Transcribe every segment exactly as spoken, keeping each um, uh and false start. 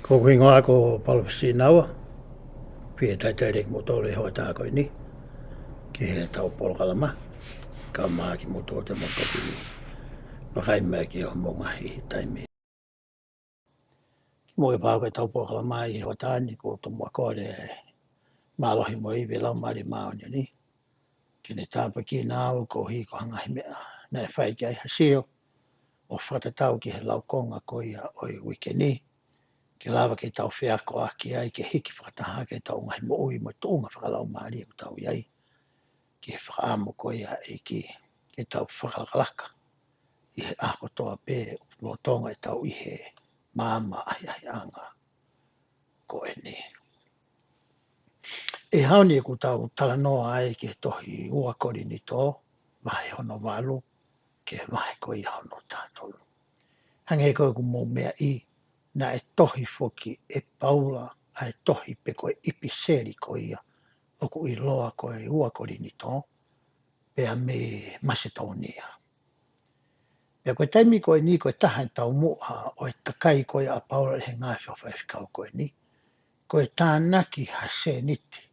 Ko hoku hingoa ko Palōfesi Naua, pea ʻoku ou talitali kimoutolu he hoʻatā ko eni, ki heʻetau polokalama, kae ʻumaʻā kimoutolu te mou toki vakai mai ki hoʻomou ngaahi taimi. Kimuʻa ke pau ki heʻetau polokalama ʻi he hoʻatā ni, ʻoku ou tomuʻa kole e mālohi mo e ivi ʻa e Laumālie Māʻoniʻoni ke ne tāpuekina au koeʻuhi ko ha ngaahi meʻa naʻe fai ki ai ha sio, ʻo fakatatau ki he laukonga ko ia ʻo e uike ni, ke lava ke tau feakoʻaki ai ke hiki fakataha ʻaki ʻetau ngaahi moʻui mo e tuʻunga fakalaumālie ʻoku tau ʻi ai, ki he fakaʻamu ko ia ʻa e ʻEiki ke tau fakalakalaka ʻi he ʻaho kotoa pē ʻoku lolotonga ʻetau ʻi he maama ʻahiʻahiʻanga ko eni. ʻI he ʻaho ni ʻoku tau talanoa ai ki he tohi ua Kolinitō, vahe hono valu, ki he vahe ko ia hono tahatolu. Hangē ko ē ʻoku mou meaʻi, naʻe tohi foki ʻe Paula ʻa e tohi pe ko e ʻipiseli ko ia ʻoku ʻiloa ko e ua Kolinitō, pea mei Masitōnia. Pea ko e taimi ko eni ko e taha e taumuʻa ʻo e takai ko ia ʻa Paula ʻi he ngaahi faifekau ko eni, ko e tānaki ha sēniti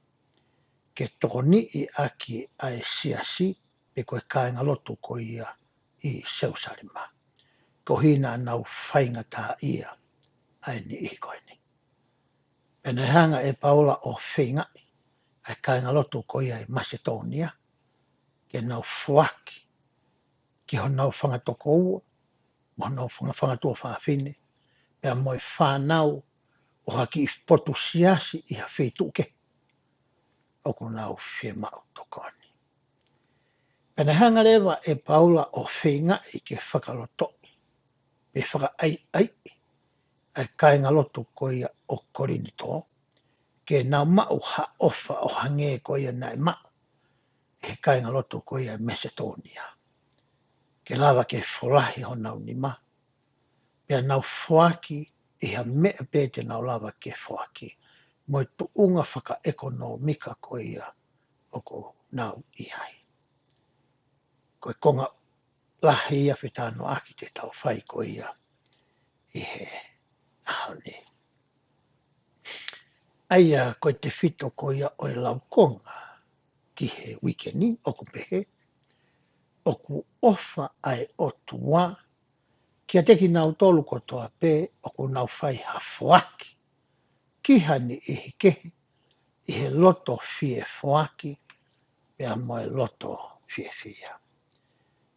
ke tokoniʻi ʻaki ʻa e siasi, pe ko e kāingalotu ko ia ʻi Selusalema, koeʻuhi naʻa nau faingataʻaʻia ʻa e niʻihi ko eni. Pea naʻe hanga ʻe Paula ʻo feingaʻi ʻa e kāingalotu ko ia ʻi Masitōnia ke nau foaki ki honau fanga tokoua, mo honau fanga, fanga tuofāfine, pea mo e fānau ʻo ha kiʻi potu siasi ʻi ha feituʻu kehe ʻoku nau fiemaʻu tokoni. Pea naʻe hanga leva ʻe Paula ʻo feingaʻi ke fakalotoʻi, pe fakaʻaiʻaiʻi ʻa e kāingalotu ko ia ʻo Kolinitō, ke nau maʻu ha ʻofa ʻo hangē ko ia naʻe maʻu ʻe he kāingalotu ko ia ʻi Masitōnia, ke lava ke folahi honau nima, pea nau foaki ʻi ha meʻa pē te nau lava ke foaki, mo e tuʻunga fakaʻekonōmika ko ia ʻoku nau ʻi ai. Ko e konga lahi ia fetalanoaʻaki te tau fai ko ia ʻi he ʻaho ni. ʻA ia ko e tefito ko ia ʻo e laukonga ki he uike ni ʻoku pehē, ʻoku ʻofa ʻa e ʻOtua kiate kinautolu kotoa pē ʻoku nau fai ha foaki ki ha niʻihi kehe ʻi he loto fie foaki pea mo e loto fiefia.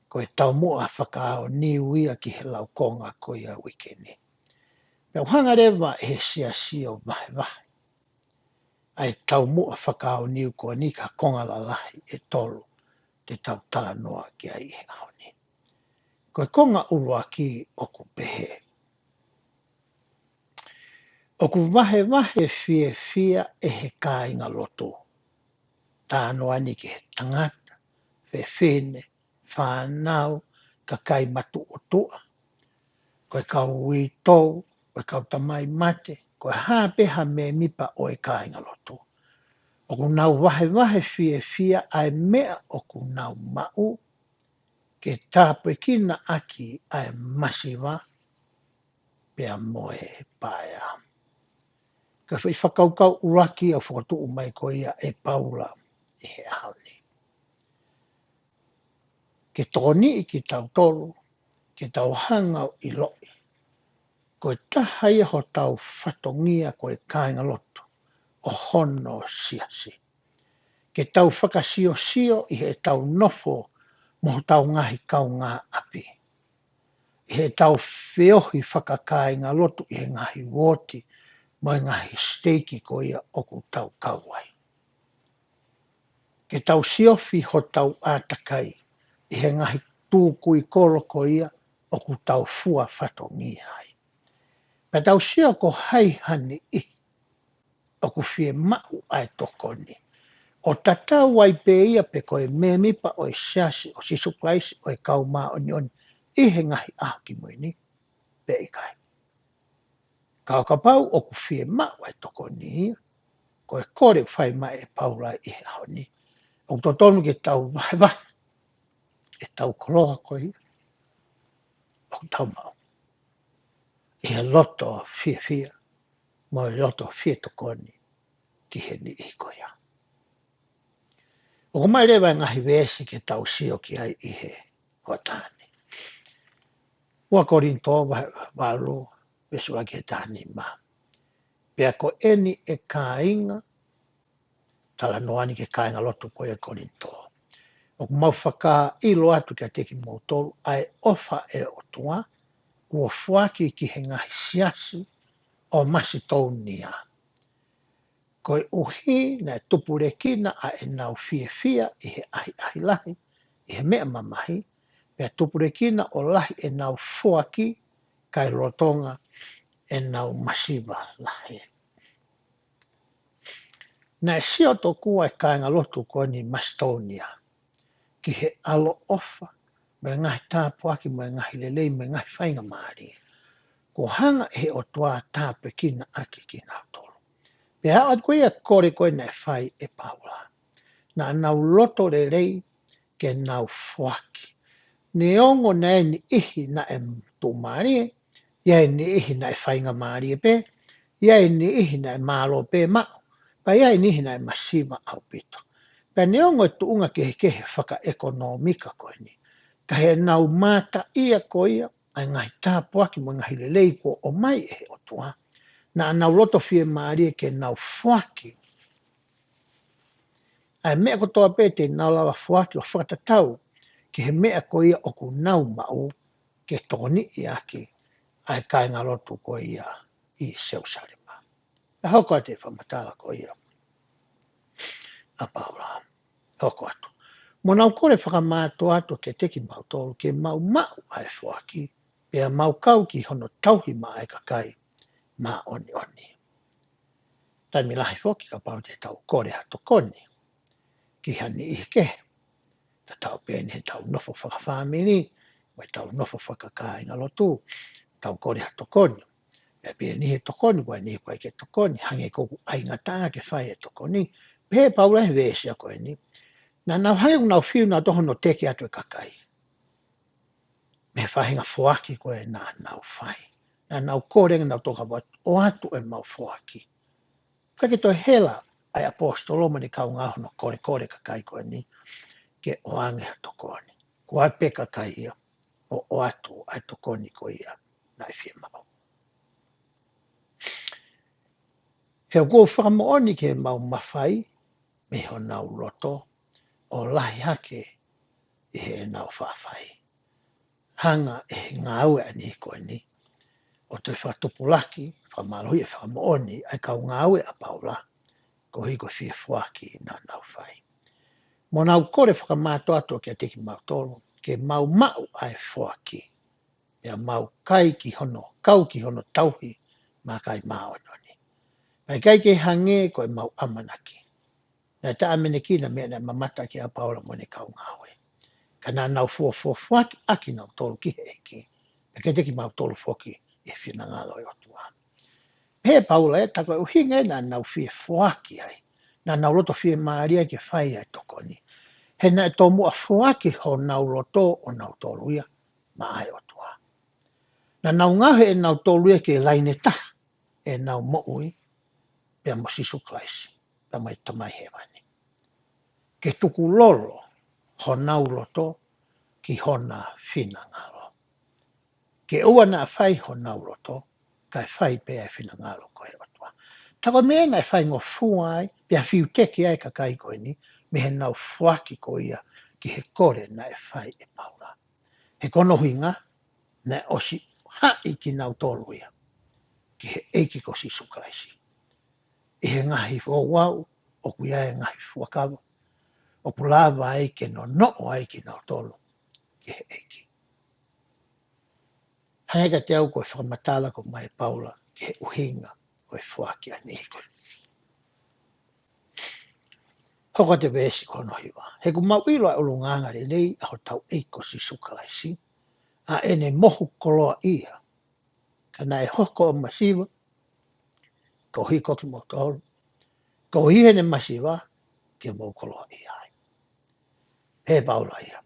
Ko e taumuʻa fakaʻaonga ia ki he laukonga ko ia uike ni. Pea ʻoku hanga leva ʻe he siasi ʻo vahevahe ʻa e taumuʻa fakaʻaonga ko eni ki ha konga lalahi ʻe tolu te tau talanoa ki ai he ʻaho ni. Ko e konga ʻuluaki ʻoku pehē, ʻoku vahevahe fiefia ʻe he kāingalotu. Talanoa ni ki he tangata, fefine, fānau, kakai matuʻotuʻa, ko e kau uitou, ko e kau tamai mate, ko e hā pē ha mēmipa ʻo e kāingalotu. ʻOku nau vahevahe fiefia ʻa e meʻa ʻoku nau maʻu, ke tāpuekina ʻaki ʻa e masiva pea mo e paea. Ko e foʻi fakakaukau ʻuluaki ʻoku fokotuʻu mai ko ia ʻe Paula ʻi he ʻaho ni. Ke tokoniʻi kitautolu, ke tau hanga ʻo ʻiloʻi ko e taha ia hotau fatongia ko e kāingalotu ʻo hono siasi. Ke tau fakasiosio ʻi heʻetau nofo mo hotau ngaahi kaungāʻapi, ʻi heʻetau feohi fakakāingalotu ʻi he ngaahi uooti mo e ngaahi siteiki ko ia ʻoku tau kau ai. Ke tau siofi hotau ʻātakai ʻi he ngaahi tukui kolo ko ia ʻoku tau fua fatongia ai. Pea tau sio ko hai ha niʻihi ʻoku fiemaʻu ʻa e tokoni, ʻo tatau ai pē ia pe ko e mēmipa ʻo e Siasi ʻo Sīsū Kalaisi ʻo e Kau Māʻoniʻoni ʻi he Ngaahi ʻAho Kimui Ni, pe ʻikai. Ka ʻo kapau ʻoku fiemaʻu ʻa e tokoni ia, ko e kole ʻoku fai mai ʻe Paula ʻi he ʻaho ni, ʻoku totonu ke tau vahevahe ʻetau koloa ko ia ʻoku tau maʻu ʻi he loto fiefia, mo e loto fie tokoni ki he niʻihi ko ia. ʻOku ʻomai leva e ngaahi veesi ke tau sio ki ai ʻi he hoʻatā ni. Ua Kolinitō vahe valu, veesi ua ki he taha nima. Pea ko eni ʻe kāinga, talanoa ni ki he kāingalotu ko ia ʻi Kolinitō. ʻOku mau fakaʻilo atu kiate kimoutolu ʻa e ʻofa ʻa e ʻOtua kuo foaki ki he ngaahi siasi ʻo Masitōnia. Koeʻuhi naʻe tupulekina ʻa ʻenau fiefia ʻi he ʻahiʻahi lahi, ʻi he meʻa mamahi, pea tupulekina ʻo lahi ʻenau foaki, kae lolotonga ʻenau masiva lahi. Naʻe sio tokua e kāingalotu ko eni ʻi Masitōnia ki he ʻaloʻofa, mo e ngaahi tāpuaki, mo e ngaahi lelei, mo e ngaahi faingamālie kuo hanga ʻe he ʻOtua ʻo tāpuekina ʻaki kinautolu. Pea aʻu atu ko ia kole ko ē naʻe fai ʻe Paula. Naʻa nau loto lelei ke nau foaki. Neongo naʻe ʻi ai e niʻihi naʻe tuʻumālie, ʻi ai e niʻihi naʻe faingamālie pē, ʻi ai e niʻihi naʻe mālō pē maʻu, pea ʻi ai e niʻihi naʻe masiva ʻaupito. Pea neongo e tuʻunga kehekehe fakaʻekonōmika ko eni, ka ʻi heʻenau mātā ia ko ia ʻa e ngaahi tāpuaki mo e ngaahi lelei kuo ʻomai ʻe he ʻOtua, naʻa nau loto fiemālie ke nau foaki ʻa e meʻa kotoa pē te nau lava foaki ʻo fakatatau ki he meʻa ko ia ʻoku nau maʻu ke tokoniʻi ʻaki ʻa e kāingalotu ko ia ʻi Selusalema. ʻE hoko atu e fakamatala ko ia ʻa Paula. Hoko atu. Mo nau kole fakamātoato kiate kimautolu ke mau maʻu ʻa e foaki, pea mau kau ki hono tauhi maʻa e kakai māʻoniʻoni. Taimi lahi foki kapau te tau kole ha tokoni ki ha niʻihi kehe, tatau pē ʻi heʻetau nofo fakafāmili, mo ʻetau nofo fakakāingalotu, tau kole ha tokoni. Pea pehē ʻe he niʻihi ʻe tokoni, ko e niʻihi ʻoku ʻikai ke tokoni, hangē ko ʻoku ʻaingataʻa ke fai e tokoni. Pehē ʻe Paula he veesi ko eni, naʻa nau hangē ʻoku nau fiu nautolu hono teke atu e kakai mei he faʻahinga foaki ko ē naʻa nau fai. Naʻa nau kole ange nautolu kapau ʻoatu ʻemau foaki. ʻIkai ke toe hela ʻa e ʻaposetolo mo ʻene kaungā hono kolekole kakai ko eni ke ʻoange ha tokoni. Ko e pē kakai ia ʻo ʻoatu ʻa e tokoni ko ia naʻe fiemaʻu. He ʻoku ou fakamoʻoni ke mau mafai mei honau loto ʻo lahi hake ʻi heʻenau faʻa fai. Hanga ʻe he ngāue ʻa e niʻihi ko eni ʻo toe fakatupulaki, fakamālohiʻi e fakamoʻoni ʻa e kau ngāue ʻa Paula, koeʻuhi ko e fie foaki naʻa nau fai. Mo nau kole fakamātoato kiate kimautolu ke mau maʻu ʻa e foaki, pea mau kai ki hono, kau ki hono tauhi maʻa e kakai māʻoniʻoni. Pea ʻikai ke hangē ko ʻemau ʻamanaki. Naʻe taʻeʻamanekina meʻa naʻe mamata ki ai ʻa Paula mo ʻene kau ngāue. Ka naʻa nau fuofuofuaki ʻaki nautolu ki he ʻEiki, pea kiate kimautolu foki ʻi he finangalo ʻo e ʻOtua. Pehē ʻe Paula ē, tā ko e ʻuhinga ia naʻa nau fie foaki ai, naʻa nau loto fiemālie ke fai ʻa e tokoni, he naʻe tomuʻa foaki honau loto ʻonautolu ia maʻa e ʻOtua. Naʻa nau ngaohi ʻe nautolu ia ke laine taha ʻenau moʻui pea mo Sīsū Kalaisi, pea mo e Tamai Hēvani. Ke tukulolo honau loto ki hona finangalo. Ke ʻoua naʻa fai honau loto, kae fai pē ʻa e finangalo ko ē ʻo e ʻOtua. Tā ko e meʻa naʻe faingofua ai, pea fiu teke ai e kakai ko eni, mei heʻenau foaki ko ia ki he kole naʻe fai ʻe Paula. He ko hono ʻuhinga, naʻe ʻosi haʻi kinautolu ia ki he ʻEiki ko Sīsū Kalaisi. ʻI he ngaahi ouau, ʻoku ʻi ai e ngaahi fuakava, ʻoku lava ai ke nonoʻo ai kinautolu ki he ʻEiki. Hangē kiate au ko e fakamatala ko ē ʻa Paula ki he ʻuhinga ʻo e foaki ʻa e niʻihi ko ē. Hoko atu e veesi ko hono hiva. He ʻoku mau ʻilo ʻa e ʻulungaanga lelei ʻa hotau ʻEiki ko Sīsū Kalaisi, ʻa ʻene mohu koloaʻia, ka naʻe hoko ʻo masiva koeʻuhi ko kimoutolu, koeʻuhi heʻene masiva ke mou koloaʻia ai. Pehē ʻe Paula ia,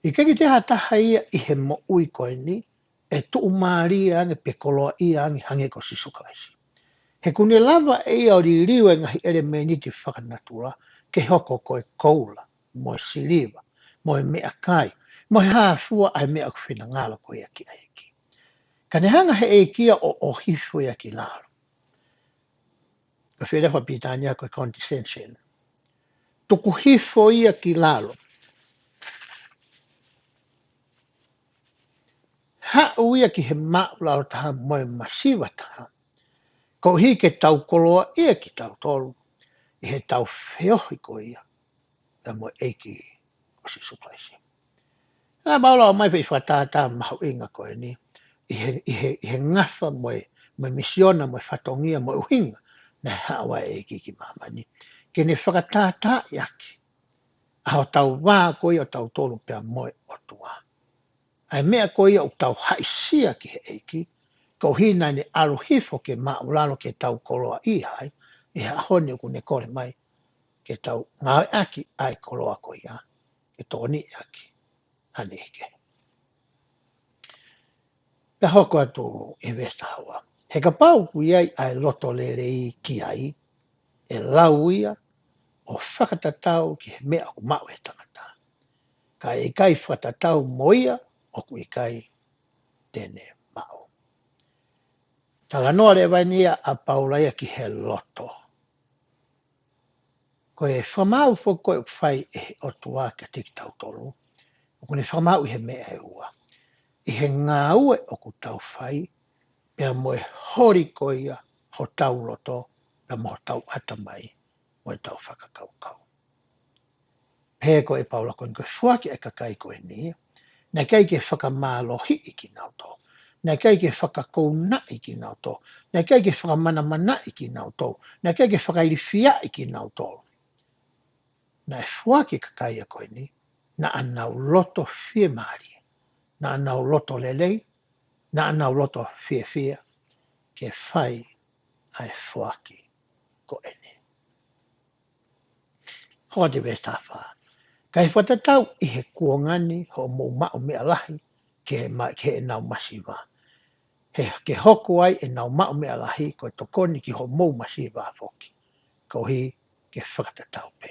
ʻikai ke toe ʻi ai ha taha ia ʻi he moʻui ko eni ʻe tuʻumālie ange pe koloaʻia ange hangē ko Sīsū Kalaisi. He ʻoku ne lava ʻe ia ʻo liliu e ngaahi ʻelemēniti fakanatula ke hoko ko e koula, mo e siliva, mo e meʻakai, mo e hā fua ʻa e meʻa ʻoku finangalo ko ia ki ai ʻEiki. Ka ne hanga he ʻEiki ia ʻo ʻohifo ia ki lalo. Ko e fili faka-Pilitānia ko e condescension. Tuku hifo ia ki lalo. Haʻu ia ki he māʻulalo taha mo e masiva taha. Koeʻuhi ke tau koloaʻia kitautolu ʻi heʻetau feohi ko ia pea mo e ʻEiki ko Sīsū Kalaisi. ʻA e maula o mai fei fakatātā mahuʻinga ko eni ʻi he, ʻi he, ʻi he ngafa mo e, mo e misiona mo e fatongia mo e ʻuhinga naʻe haʻu ai e ʻEiki ki māmani. Ke ne fakatātā ʻaki ʻa hotau vā ko ia ʻo tautolu pea mo e ʻOtua. ʻA e meʻa ko ia ʻoku tau haʻisia ki he ʻEiki, koeʻuhi naʻa ne ʻalu hifo ke māʻulalo ke tau koloaʻia ai, ʻi he ʻaho ni ʻoku ne kole mai ke tau ngāueʻaki ʻa e koloa ko ia, ke tokoniʻi ʻaki haʻane ʻEiki. Pea hoko atu ʻi he veesi taha ua. He kapau ʻoku ʻi ai ʻa e loto lelei ki ai, ʻe lau ia ʻo fakatatau ki he meʻa ʻoku maʻu ʻe he tangata. Ka ʻe ʻikai fakatatau mo ia ʻoku ʻikai te ne maʻu. Talanoa leva eni ia ʻa Paula ia ki he loto. Ko e fakamaau foki ko ē ʻoku fai ʻe he ʻOtua kiate kitautolu, ʻoku ne fakamaau ʻi he meʻa ʻe ua. ʻI he ngāue ʻoku tau fai, pea mo e holi ko ia hotau loto, pea mo hotau ʻatamai, mo ʻetau fakakaukau. Pehē ko ē ʻe Paula ko eni ko e foaki ʻa e kakai ko eni, naʻe ʻikai ke fakamālohiʻi kinautolu, naʻe ʻikai ke fakakounaʻi kinautolu, naʻe ʻikai ke fakamanamanaʻi kinautolu, naʻe ʻikai ke fakailifiaʻi kinautolu. Naʻe foaki e kakai ia ko eni, naʻa nau loto fiemālie, naʻa nau loto lelei, naʻa nau loto fiefia, ke fai ʻa e foaki ko eni. Hoko atu ki he veesi taha fā. Ka ʻi he fakatatau ʻi he kuonga ni hoʻomou maʻu meʻa lahi ke ma-, ke ʻenau masiva. He, ke hoko ai ʻenau maʻu meʻa lahi ko e tokoni ki hoʻomou masiva foki. Koeʻuhi ke fakatatau pē.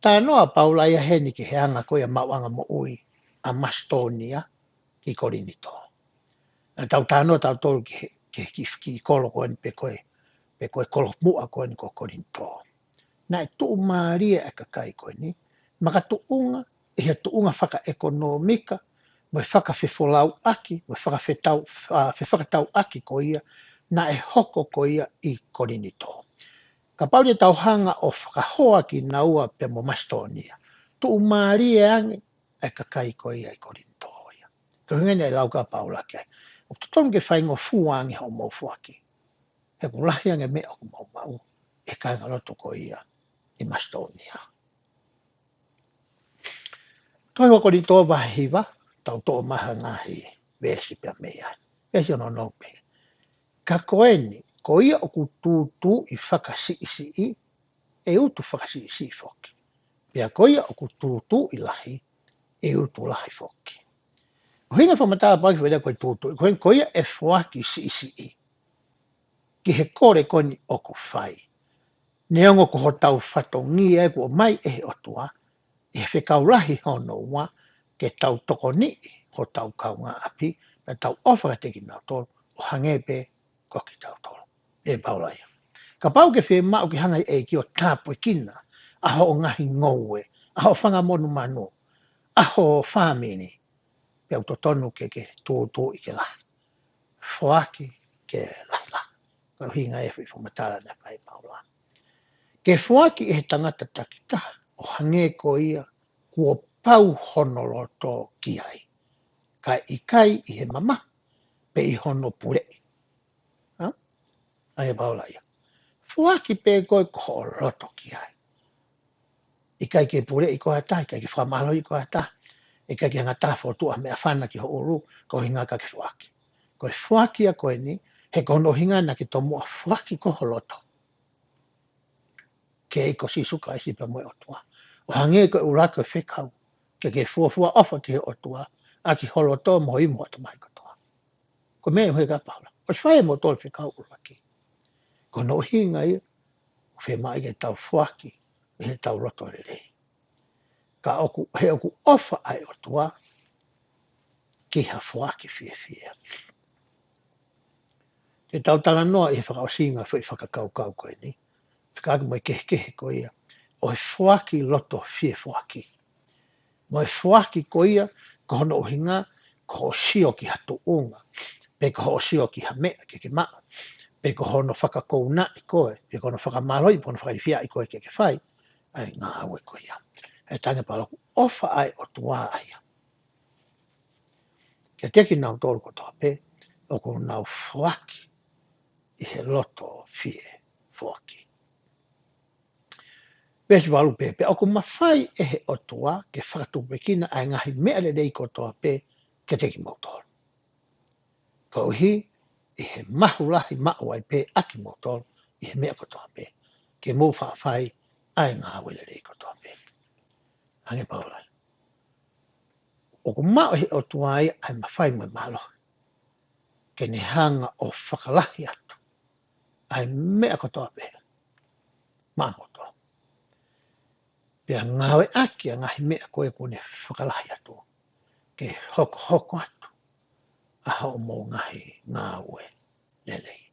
Talanoa ʻa Paula ia heni ki he anga ko ia maʻuʻanga moʻui ʻa Masitōnia ki Kolinitō. Naʻa tau talanoa tautolu ki he, ki he kiʻi, kiʻi kolo ko eni pe ko e, pe ko e kolo muʻa ko eni ko Kolinitō. Naʻe tuʻumālie e kakai ko eni, makatuʻunga ʻi he tuʻunga fakaʻekonōmika, mo e fakafefolauʻaki, mo e fakafetau-, ʻa, fefakatauʻaki ko ia, naʻe hoko ko ia ʻi Kolinitō. Kapau te tau hanga ʻo fakahoa kinaua pea mo Masitōnia, tuʻumālie ange e kakai ko ia ʻi Kolinitō ia. Ko e ʻuhinga ia naʻe lau ʻa Paula ki ai. ʻOku totonu ke faingofua ange hoʻomou foaki. He ʻoku lahi ange e meʻa ʻoku mou maʻu ʻi he kāingalotu ko ia ʻi Masitōnia. Tohi ua Kolinitō vahe hiva, tau toʻo mai ha ngaahi veesi pea mei ai. Veesi ono noa pē. Ka ko eni, ko ia ʻoku tūtuuʻi fakasiʻisiʻi, ʻe utu fakasiʻisiʻi foki. Pea ko ia ʻoku tūtuuʻi lahi, ʻe utu lahi foki. ʻUhinga fakamatala ʻa Paula ki he foʻi lea ko e tūtuuʻi, ko eni ko ia ʻe foaki siʻisiʻi ki he kole ko eni ʻoku fai. Neongo ko hotau fatongia ē kuo ʻomai ʻe he ʻOtua, ʻi he Fekau Lahi hono ua, ke tau tokoniʻi hotau kaungāʻapi, pea tau ʻofa kiate kinautolu, ʻo hangē pē ko kitautolu. ʻE Paula ia. Kapau ʻoku ke fiemaʻu ke hanga ʻe he ʻEiki ʻo tāpuekina ʻa hoʻo ngaahi ngoue, ʻa hoʻo fanga monumanu, ʻa ho fāmili, pea ʻoku totonu ke ke tūtuuʻi ke lahi. Foaki ke lahilahi. Ko e ʻuhinga ia e foʻi fakamatala naʻe fai ʻe Paula. Ke foaki ʻe he tangata takitaha ʻo hangē ko ia kuo pau hono loto ki ai. Kae ʻikai ʻi he mamahi pe ʻi hono puleʻi. Ha? ʻA ia ʻe Paula ia. Foaki pē koe ko hoʻo loto ki ai. ʻIkai ke puleʻi koe ha taha, ʻikai ke fakamālohiʻi koe ha taha, ʻikai ke hanga ha taha ʻo fokotuʻu ha meʻafana ki ho ʻulu, ko e ʻuhinga ka ke foaki. Ko e foaki ia ko eni, he ko hono ʻuhinga naʻa ke tomuʻa foaki ko ho loto ki he ʻEiki ko Sīsū Kalaisi pea mo e ʻOtua. ʻO hangē ko e ʻuluaki ʻo e fekau, ke ke fuofua ʻofa ki he ʻOtua, ʻaki ho loto mo ho ivi mo ho ʻatamai kotoa. Ko e meʻa ʻoku ʻuhinga ki ai ʻa Paula. ʻOsi fai ʻe moutolu e fekau ʻuluaki. Ko hono ʻuhinga ia ʻoku fiemaʻu ke tau foaki ʻi heʻetau loto lelei. Ka ʻoku, he ʻoku ʻofa ʻa e ʻOtua ki ha foaki fiefia. Te tau talanoa ʻi he fakaʻosinga foʻi fakakaukau ko eni. Fekauʻaki mo e kehekehe ko ia ʻo e foaki loto fie foaki. Mo e foaki ko ia, ko hono ʻuhinga, ko hoʻo sio ki ha tuʻunga, pe ko hoʻo sio ki ha meʻa ke ke maʻu, pe ko hono fakakounaʻi koe, pe ko hono fakamālohiʻi, pe ko hono fakaliliuaʻi koe ke ke fai ʻa e ngāue ko ia. He talaange ʻe Paula ʻoku ʻofa ʻa e ʻOtua ia kiate kinautolu kotoa pē ʻoku nau foaki ʻi he loto fie foaki. Veesi valu pē, pea ʻoku mafai ʻe he ʻOtua ke fakatupulekina ʻa e ngaahi meʻa lelei kotoa pē kiate kimoutolu, koeʻuhi ʻi he mahu lahi maʻu ai pē ʻa kimoutolu ʻi he meʻa kotoa pē, ke mou faʻa fai ʻa e ngāue lelei kotoa pē. Talaange ʻe Paula, ʻoku maʻu ʻe he ʻOtua ia ʻa e mafai mo e mālohi ke ne hanga ʻo fakalahi atu ʻa e meʻa kotoa pē maʻamoutolu. Pea ngāueʻaki ʻa e ngaahi meʻa ko ē kuo ne fakalahi atu ke hokohoko atu ʻa hoʻomou ngaahi ngāue lelei.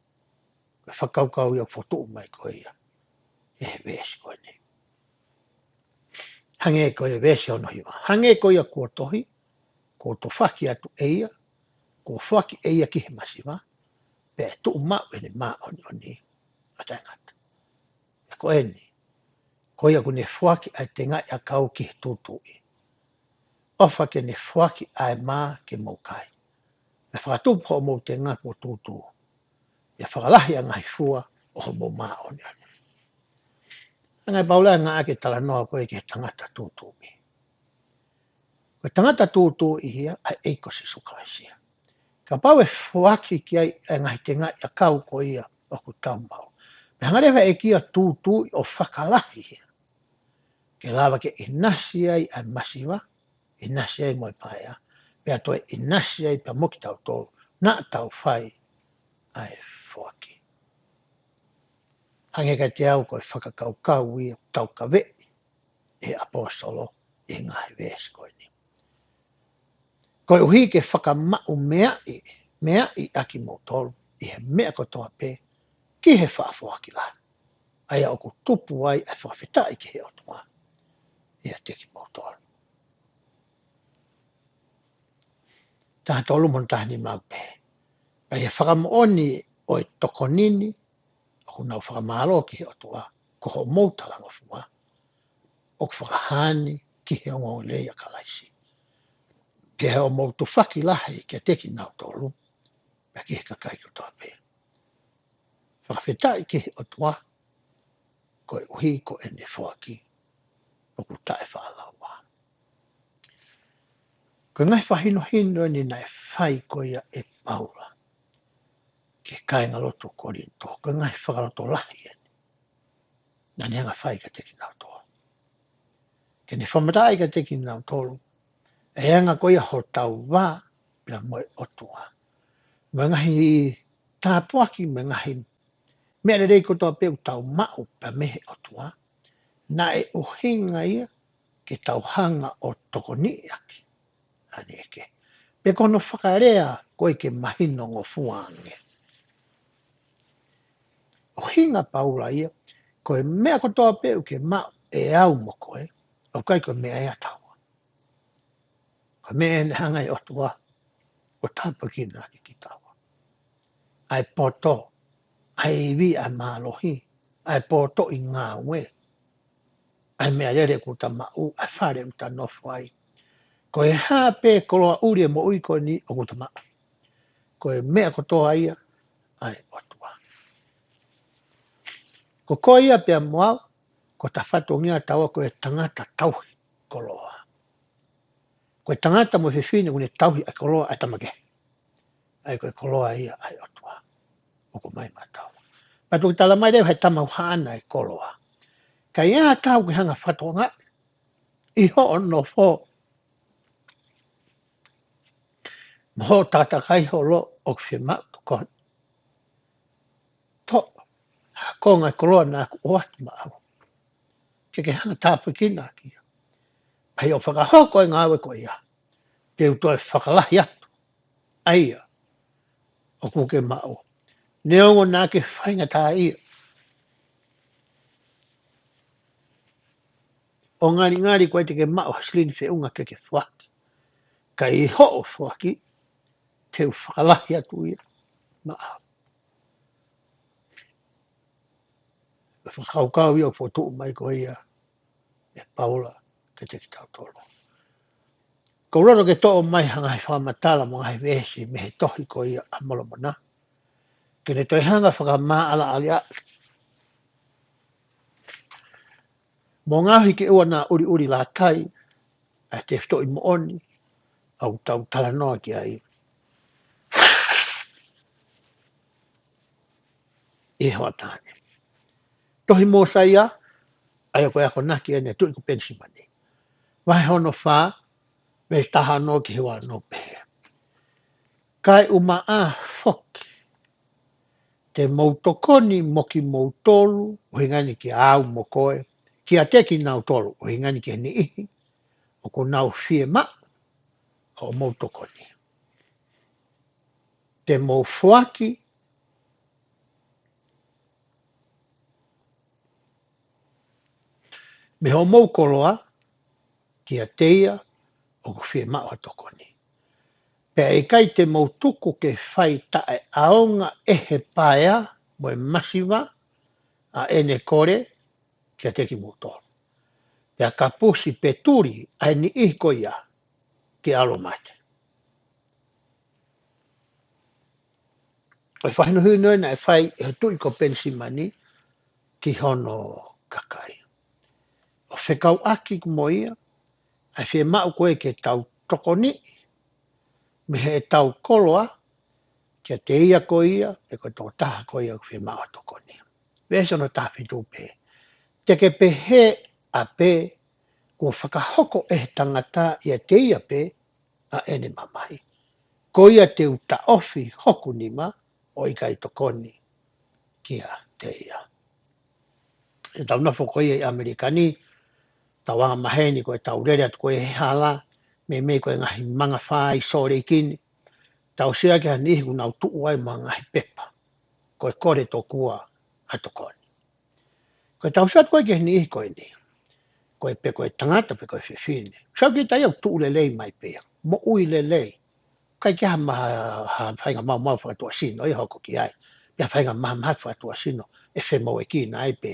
Ko e fakakaukau ia ʻoku fokotuʻu mai ko ia ʻe he veesi ko eni. Hangē ko e veesi hono hiva. Hangē ko ia kuo tohi, kuo tufaki atu ʻe ia, kuo foaki ʻe ia ki he masiva, pea ʻe tuʻu maʻu ʻene māʻoniʻoni ʻo taʻengata. Pea ko eni, ko ia kuo ne foaki ʻa e tengaʻi ʻakau ki he tūtuuʻi, ʻofa ke ne foaki ʻa e mā ke mou kai, pea fakatupu hoʻomou tenga kuo tūtū, pea fakalahi ʻa e ngaahi fua ʻo hoʻomou māʻoniʻoni. Hanga ʻe Paula ʻo ngāueʻaki e talanoa ko ē ki he tangata tūtuuʻi. Ko e tangata tūtuuʻi ia ʻa e ʻEiki ko Sīsū Kalaisi ia. Kapau ʻe foaki ki ai ʻa e ngaahi tengaʻi ʻakau ko ia ʻoku tau maʻu, pea hanga leva ʻe he ʻEiki ia ʻo tūtuuʻi ʻo fakalahi ia ke lava ke ʻinasi ai ʻa e masiva, ʻinasi ai mo e paea, pea toe ʻinasi ai pea mo kitautolu, naʻa tau fai ʻa e foaki. Hangē kiate au ko e fakakaukau ia ʻoku taukaveʻi ʻe he ʻaposetolo ʻi he ngaahi veesi ko eni. Koeʻuhi ke fakamaʻu meaʻi, meaʻi ʻa kimoutolu ʻi he meʻa kotoa pē ki he faʻa foaki lahi, ʻa ia ʻoku tupu ai ʻa e fakafetaʻi ki he ʻOtua ʻiate kimoutolu. Taha tolu mo e taha nima ʻoku pehē: Ka ʻi he fakamoʻoni ʻo e tokoni ni, ʻoku nau fakamālō ki he ʻOtua ko hoʻomou talangofua ʻoku fakahā ni ki he ongoongolelei ʻa Kalaisi, ki hoʻomou tufaki lahi kiate kinautolu, pea ki he kakai kotoa pē. Fakafetaʻi ki he ʻOtua koeʻuhi ko ʻene foaki ʻoku taʻefaʻalaua. Ko e ngaahi fakahinohino eni naʻe fai ko ia ʻe Paula ki he kāingalotu Kolinitō, ko e ngaahi fakalotolahi eni naʻa ne hanga ʻo fai kiate kinautolu, ke ne fakamatalaʻi kiate kinautolu ʻa e anga ko ia hotau vā pea mo e ʻOtua, mo e ngaahi tāpuaki mo e ngaahi meʻa lelei kotoa pē ʻoku tau maʻu pea mei he ʻOtua, naʻe ʻuhinga ia ke tau hanga ʻo tokoniʻi ʻaki ʻa e niʻihi kehe. Pe ko hono fakalea ko ē ke mahinongofua ange, ʻuhinga ʻa Paula ia, ko e meʻa kotoa pē ʻoku ke maʻu ʻe au mo koe, ʻoku ʻikai ko e meʻa ia ʻa taua. Ko e meʻa ʻe hanga ʻe he ʻOtua ʻo tāpuekina ʻaki kitaua. ʻA e poto, ʻa e ivi, ʻa e mālohi, ʻa e potoʻi ngāue, ʻa e meʻalele ʻoku ta maʻu, ʻa e fale ʻoku ta nofo ai. Ko e hā pē koloa ʻuli ʻo e moʻui ko eni ʻoku ta maʻu, ko e meʻa kotoa ia ʻa e ʻOtua. Ko koe ia pea mo au, ko hota fatongia ʻa taua ko e tangata tauhi koloa. Ko e tangata mo e fefine ʻoku ne tauhi ʻa e koloa ʻa e tama kehe. ʻA ia ko e koloa ia ʻa e ʻOtua ʻoku ʻomai maʻatautolu. Pea toki tala mai leva ʻe he Tamai ʻoku haʻana e koloa. Ka ʻi ai ha taha ʻoku ke hanga ʻo fakatokangaʻi ʻi hoʻo nofo mo hoʻo takatakai ho loto ʻoku fiemaʻu tokoni, toʻo ʻOku ngali koloa naʻa ku ʻoatu maʻau ke ke hanga tāpuekina ʻaki ia. Pea ʻi hoʻo fakahoko e ngāue ko ia, te u toe fakalahi atu ʻa ia ʻoku ke maʻu, neongo naʻa ke faingataʻaʻia. ʻOku ngalingali ko e te ke maʻu ha silini feʻunga ke ke foaki. Ka ʻi hoʻo foaki, te u fakalahi atu ia maʻau. ʻE fakakaukau ia ʻoku fokotuʻu mai ko ia ʻe Paula kiate kitautolu. Ko e loto ke toʻo mai ha ngaahi fakamatala mo e ngaahi veesi mei he tohi ko ia ʻa Molomona, ke ne toe hanga fakamaʻalaʻala mo ngaohi ke ʻoua naʻa ʻuliʻuli lātai ʻa e tefitoʻi moʻoni ʻoku tau talanoa ki ai ʻi he hoʻatā ni. Tohi Mōsaia, ʻa ia ko e akonaki ʻeni ʻa e tuʻi ko Penisimani. Vahe hono fā, veesi taha ono ki he ua ono, pehē: Kae ʻumaʻā foki, te mou tokoni mo kimoutolu, ʻuhinga ʻeni kia au mo koe, kiate kinautolu, ʻuhinga ʻeni ki he niʻihi ʻoku nau fiemaʻu hoʻomou tokoni. Te mou foaki mei hoʻomou koloa kiate ia ʻoku fiemaʻu ha tokoni. Pea ʻe ʻikai te mou tuku ke fai taʻeʻaonga ʻe he paea mo e masiva ʻa ʻene kole kiate kimoutolu, pea kapusi pe tuli ʻa e niʻihi ko ia ke ʻalu ʻo mate. Ko e fakahinohino ʻeni naʻe fai ʻe he tuʻi ko Penisimani ki hono kakai, ʻo fekauʻaki mo ia ʻa e fiemaʻu ko ē ke tau tokoniʻi mei heʻetau koloa kiate ia ko ia, pe ko e tokotaha ko ia ʻoku fiemaʻu ha tokoni. Veesi hono taha fitu, pehē: Te ke pehē ʻapē kuo fakahoko ʻe he tangata ʻiate ia pē ʻa ʻene mamahi, ko ia te u taʻofi hoku nima ʻo ʻikai tokoni kiate ia. ʻI heʻetau nofo ko ia ʻi ʻAmelika ni, tau angamaheni ko ʻetau lele atu ko ē he hala, meimei ko e ngaahi mangafā ʻi Sōleki ni, tau sio ki ha niʻihi ʻoku nau tuʻu ai mo ha ngaahi pepa, ko e kole tokua ha tokoni. Ko ʻetau sio atu ko ē ki he niʻihi ko eni, ko e pe ko e tangata pe ko e fefine, sio ki ai ʻoku tuʻu lelei mai pē ia, moʻui lelei. ʻIkai ke ʻi ai ha ma-, ha, ha faʻahinga maumau fakatuʻasino ʻe hoko ki ai, pe ha faʻahinga mahamahaki fakatuʻasino ʻe femoʻuekina ai pe,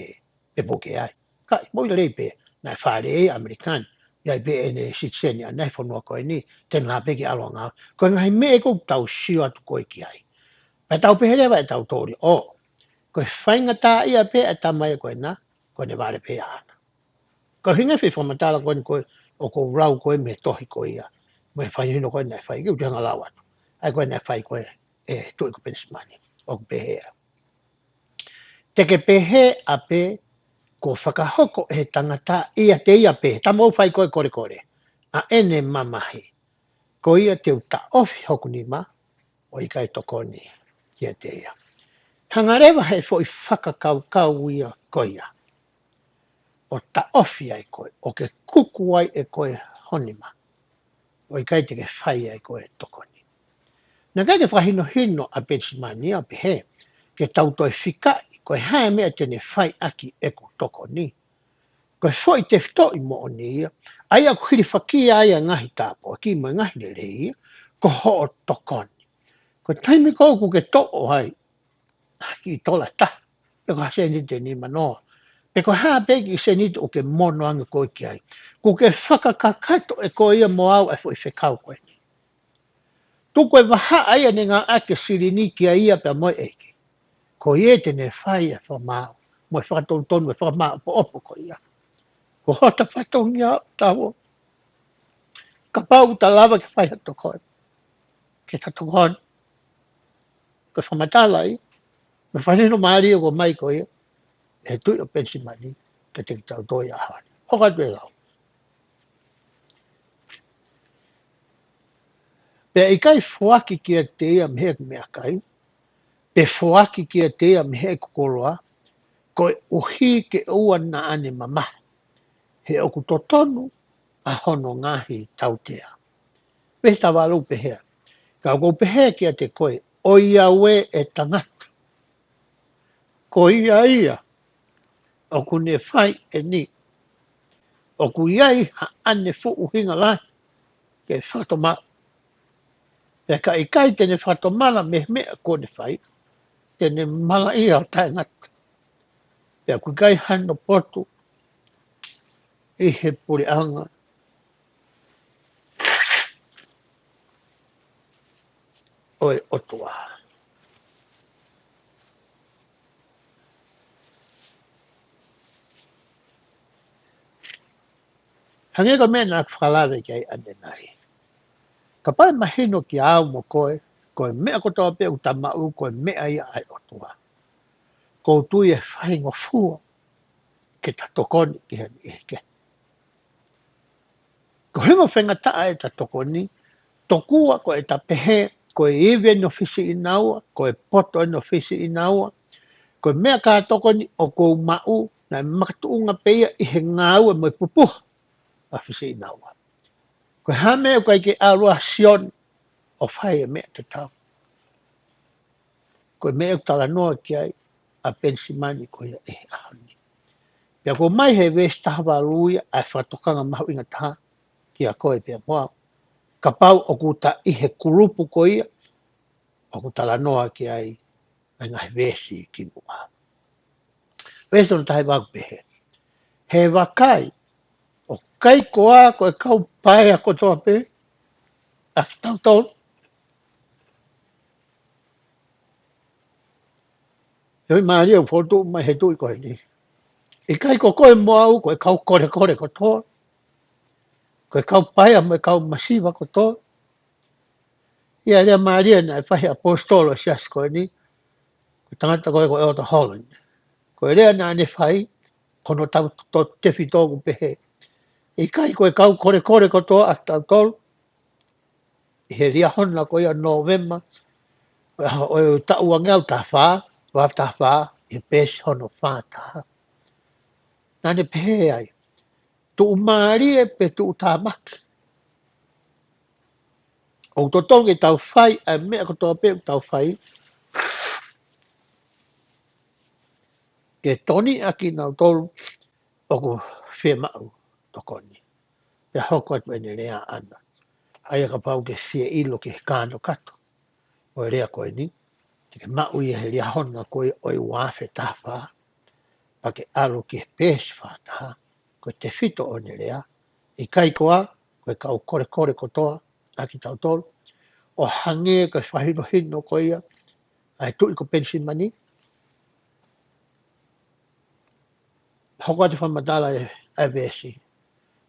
pe puke ai. Ka ʻi moʻui lelei pē, naʻe fāʻeleʻi ʻi ʻAmelika ni, ʻi ai pē ʻene sitiseni ʻaʻana he fonua ko eni, te ne lava pē ke ʻalu ʻo ngāue. Ko e ngaahi meʻa ʻoku tau sio atu ko ē ki ai, pea tau pehē leva ʻe tautolu, ʻō, ko e faingataʻaʻia pē ʻa e tama ia ko ena, ko ʻene vale pē ʻaʻana. Ko e ʻuhinga e foʻi fakamatala ko eni ko ē ʻoku ou lau ko ē mei he tohi ko ia, mei he fakahinohino ko ē naʻe fai, ke u toe hanga ʻo lau atu. ʻA ia ko ē naʻe fai ko ē ʻe he tuʻi ko Penisimani, ʻoku pehē: Te ke pehē ʻapē kuo fakahoko ʻe he tangata ʻiate ia pē, tama ʻoku fai ko ē kolekole, ʻa ʻene mamahi, ko ia te u taʻofi hoku nima ʻo ʻikai tokoni kiate ia. Hanga leva he foʻi fakakaukau ia ko ia ʻo taʻofi ai koe, ʻo ke kuku ai ʻe koe ho nima, ʻo ʻikai te ke fai ai koe tokoni. Naʻe ʻikai ke fakahinohino ʻa Penisimani ia ʻo pehē ke tau toe fikaʻi ko e hā e meʻa te ne fai ʻaki ʻeku tokoni. Ko e foʻi tefitoʻi moʻoni ia, ʻa ia ʻoku hilifakia ai ʻa e ngaahi tāpuaki mo e ngaahi lelei ia, ko hoʻo tokoni. Ko e taimi ko ē ʻoku ke toʻo ai ha kiʻi tola ʻe taha, pe ko ha sēniti ʻe nima noa, pe ko e hā pē kiʻi sēniti ʻoku ke mono ange koe ki ai, ʻoku ke fakakakato ʻe koe ia mo au ʻa e foʻi fekau ko eni. Tuku e vahaʻa ia ʻene ngāueʻaki e silini kia ia pea mo e ʻEiki, ko ia te ne fai ʻa e fakamaau mo e fakatonutonu mo e fakamāʻopoʻopo ko ia. Ko hota fatongia ʻo tau, kapau ʻoku ta lava ke fai ha tokoni, ke ta tokoni. Ko e fakamatala ia, mo e fakahinohino mālie ʻoku ʻomai ko ia ʻe he tuʻi ʻo Penisimani kiate kitautolu ʻi he ʻaho ni. Hoko atu e lau. Pea ʻikai foaki kiate ia mei heʻeku meʻakai, pe foaki kiate ia mei heʻeku koloa, koeʻuhi ke ʻoua naʻa ne mamahi, he ʻoku totonu ʻa hono ngaahi tautea. Veesi taha valu pehē: Ka ʻoku ou pehē kiate koe, ʻoiauē ʻe tangata, ko ia ia ʻoku ne fai ʻeni, ʻoku ʻi ai haʻane fuʻu hinga lahi ke fakatomala. Pea ka ʻikai te ne fakatomala mei he meʻa kuo ne fai, te ne malaʻia ʻo taʻengata, pea ʻoku ʻikai hano potu ʻi he puleʻanga ʻo e ʻOtua. Hangē ko e meʻa naʻa ku fakalave ki ai ʻanenai. Kapau ʻe mahino kiate au mo koe, ko e meʻa kotoa pē ʻoku ta maʻu, ko e meʻa ia ʻa e ʻOtua, ʻoku ou tui ʻe faingofua ke ta tokoni ki he niʻihi kehe. Ko e hingoa faingataʻa ʻeta tokoni, tokua ko ʻeta pehē, ko e ivi ʻeni ʻo Fisi ʻInaua, ko e poto ʻeni ʻo Fisi ʻInaua, ko e meʻa ka tokoni ʻoku ou maʻu, naʻe makatuʻunga pē ia ʻi he ngāue mo e pupuha ʻa Fisi ʻInaua. Ko e hā e meʻa ʻoku ʻikai ke ʻalu ʻa Sione ʻo fai e meʻa tatau. Ko e meʻa ʻoku talanoa ki ai ʻa Penisimani ko ia ʻi he ʻaho ni. Pea ʻoku ʻomai he veesi taha valu ia ʻa e fakatokanga mahuʻinga taha kiate koe pea mo au. Kapau ʻoku ta ʻi he kulupu ko ia ʻoku talanoa ki ai ʻa e ngaahi veesi kimuʻa. Veesi hono taha hiva ʻoku pehē: He vakai, ʻoku ʻikai koā ko e kau paea kotoa pē ʻa kitautolu? He ʻoku mālie ʻoku fokotuʻu mai he tuʻi ko eni. ʻIkai ko koe mo au ko e kau kolekole kotoa, ko e kau paea mo e kau masiva kotoa? ʻA ia lea mālie naʻe fai he ʻaposetolo ʻo e siasi ko eni, ko e tangata ko ē ko ʻEletā Holland. Ko e lea naʻa ne fai, ko hono tau to tefito ʻoku pehē: ʻIkai ko e kau kolekole kotoa ʻa kitautolu? ʻI he Liahona ko ia Nōvema ʻo e ʻaho ʻo e taʻu uangeau taha fā, ua taha fā, ʻi he peesi hono fā taha. Naʻa ne pehē ai, tuʻumālie pe tuʻutāmaki, ʻoku totonu ke tau fai ʻa e meʻa kotoa pē ʻoku tau fai ke tokoniʻi ʻa kinautolu ʻoku fiemaʻu tokoni. Pea hoko atu ʻene lea ʻaʻana. ʻA ia kapau ʻoku ke fie ʻilo ki he kānokato ʻo e lea ko eni, te ke maʻu ia he Liahona ko ia ʻo e ua afe taha fā, pea ke ʻalu ki he peesi fā taha, ko e tefito ʻo ʻene lea: ʻIkai koā ko e kau kolekole kotoa ʻa kitautolu? ʻO hangē ko e fakahinohino ko ia ʻa e tuʻi ko Penisimani. Hoko atu e fakamatala ʻa e, ʻa e veesi: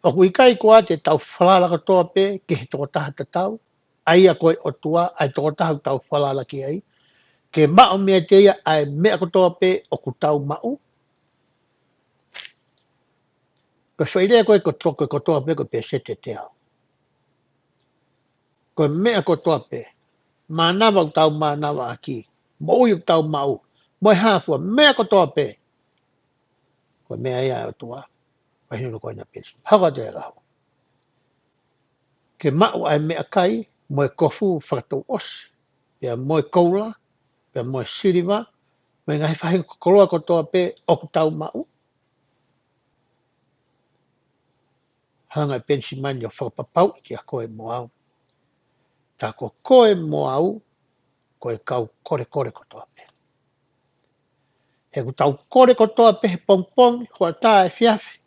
ʻOku ʻikai koā te tau falala kotoa pē ki he tokotaha tatau, ʻa ia ko e ʻOtua, ʻa e tokotaha ʻoku tau falala ki ai, ke maʻu meiate ia ʻa e meʻa kotoa pē ʻoku tau maʻu? Ko e foʻi lea ko ē ko e to-, ko e kotoa pē ko e pēseti ʻe teau. Ko e meʻa kotoa pē, mānava ʻoku tau mānavaʻaki, moʻui ʻoku tau maʻu, mo e hā fua, meʻa kotoa pē, ko e meʻa ia ʻa e ʻOtua. Pea hino ko ena pēsi. Hoko atu e lau. Ke maʻu ʻa e meʻakai mo e kofu fakatouʻosi, pea mo e koula, pea mo e siliva, mo e ngaahi faʻahinga koloa kotoa pē ʻoku tau maʻu. Hanga ʻe Penisimani ʻo fakapapauʻi kiate koe mo au, tā ko koe mo au ko e kau kolekole kotoa pē. He ʻoku tau kole kotoa pē he pongipongi, hoʻatā, efiafi,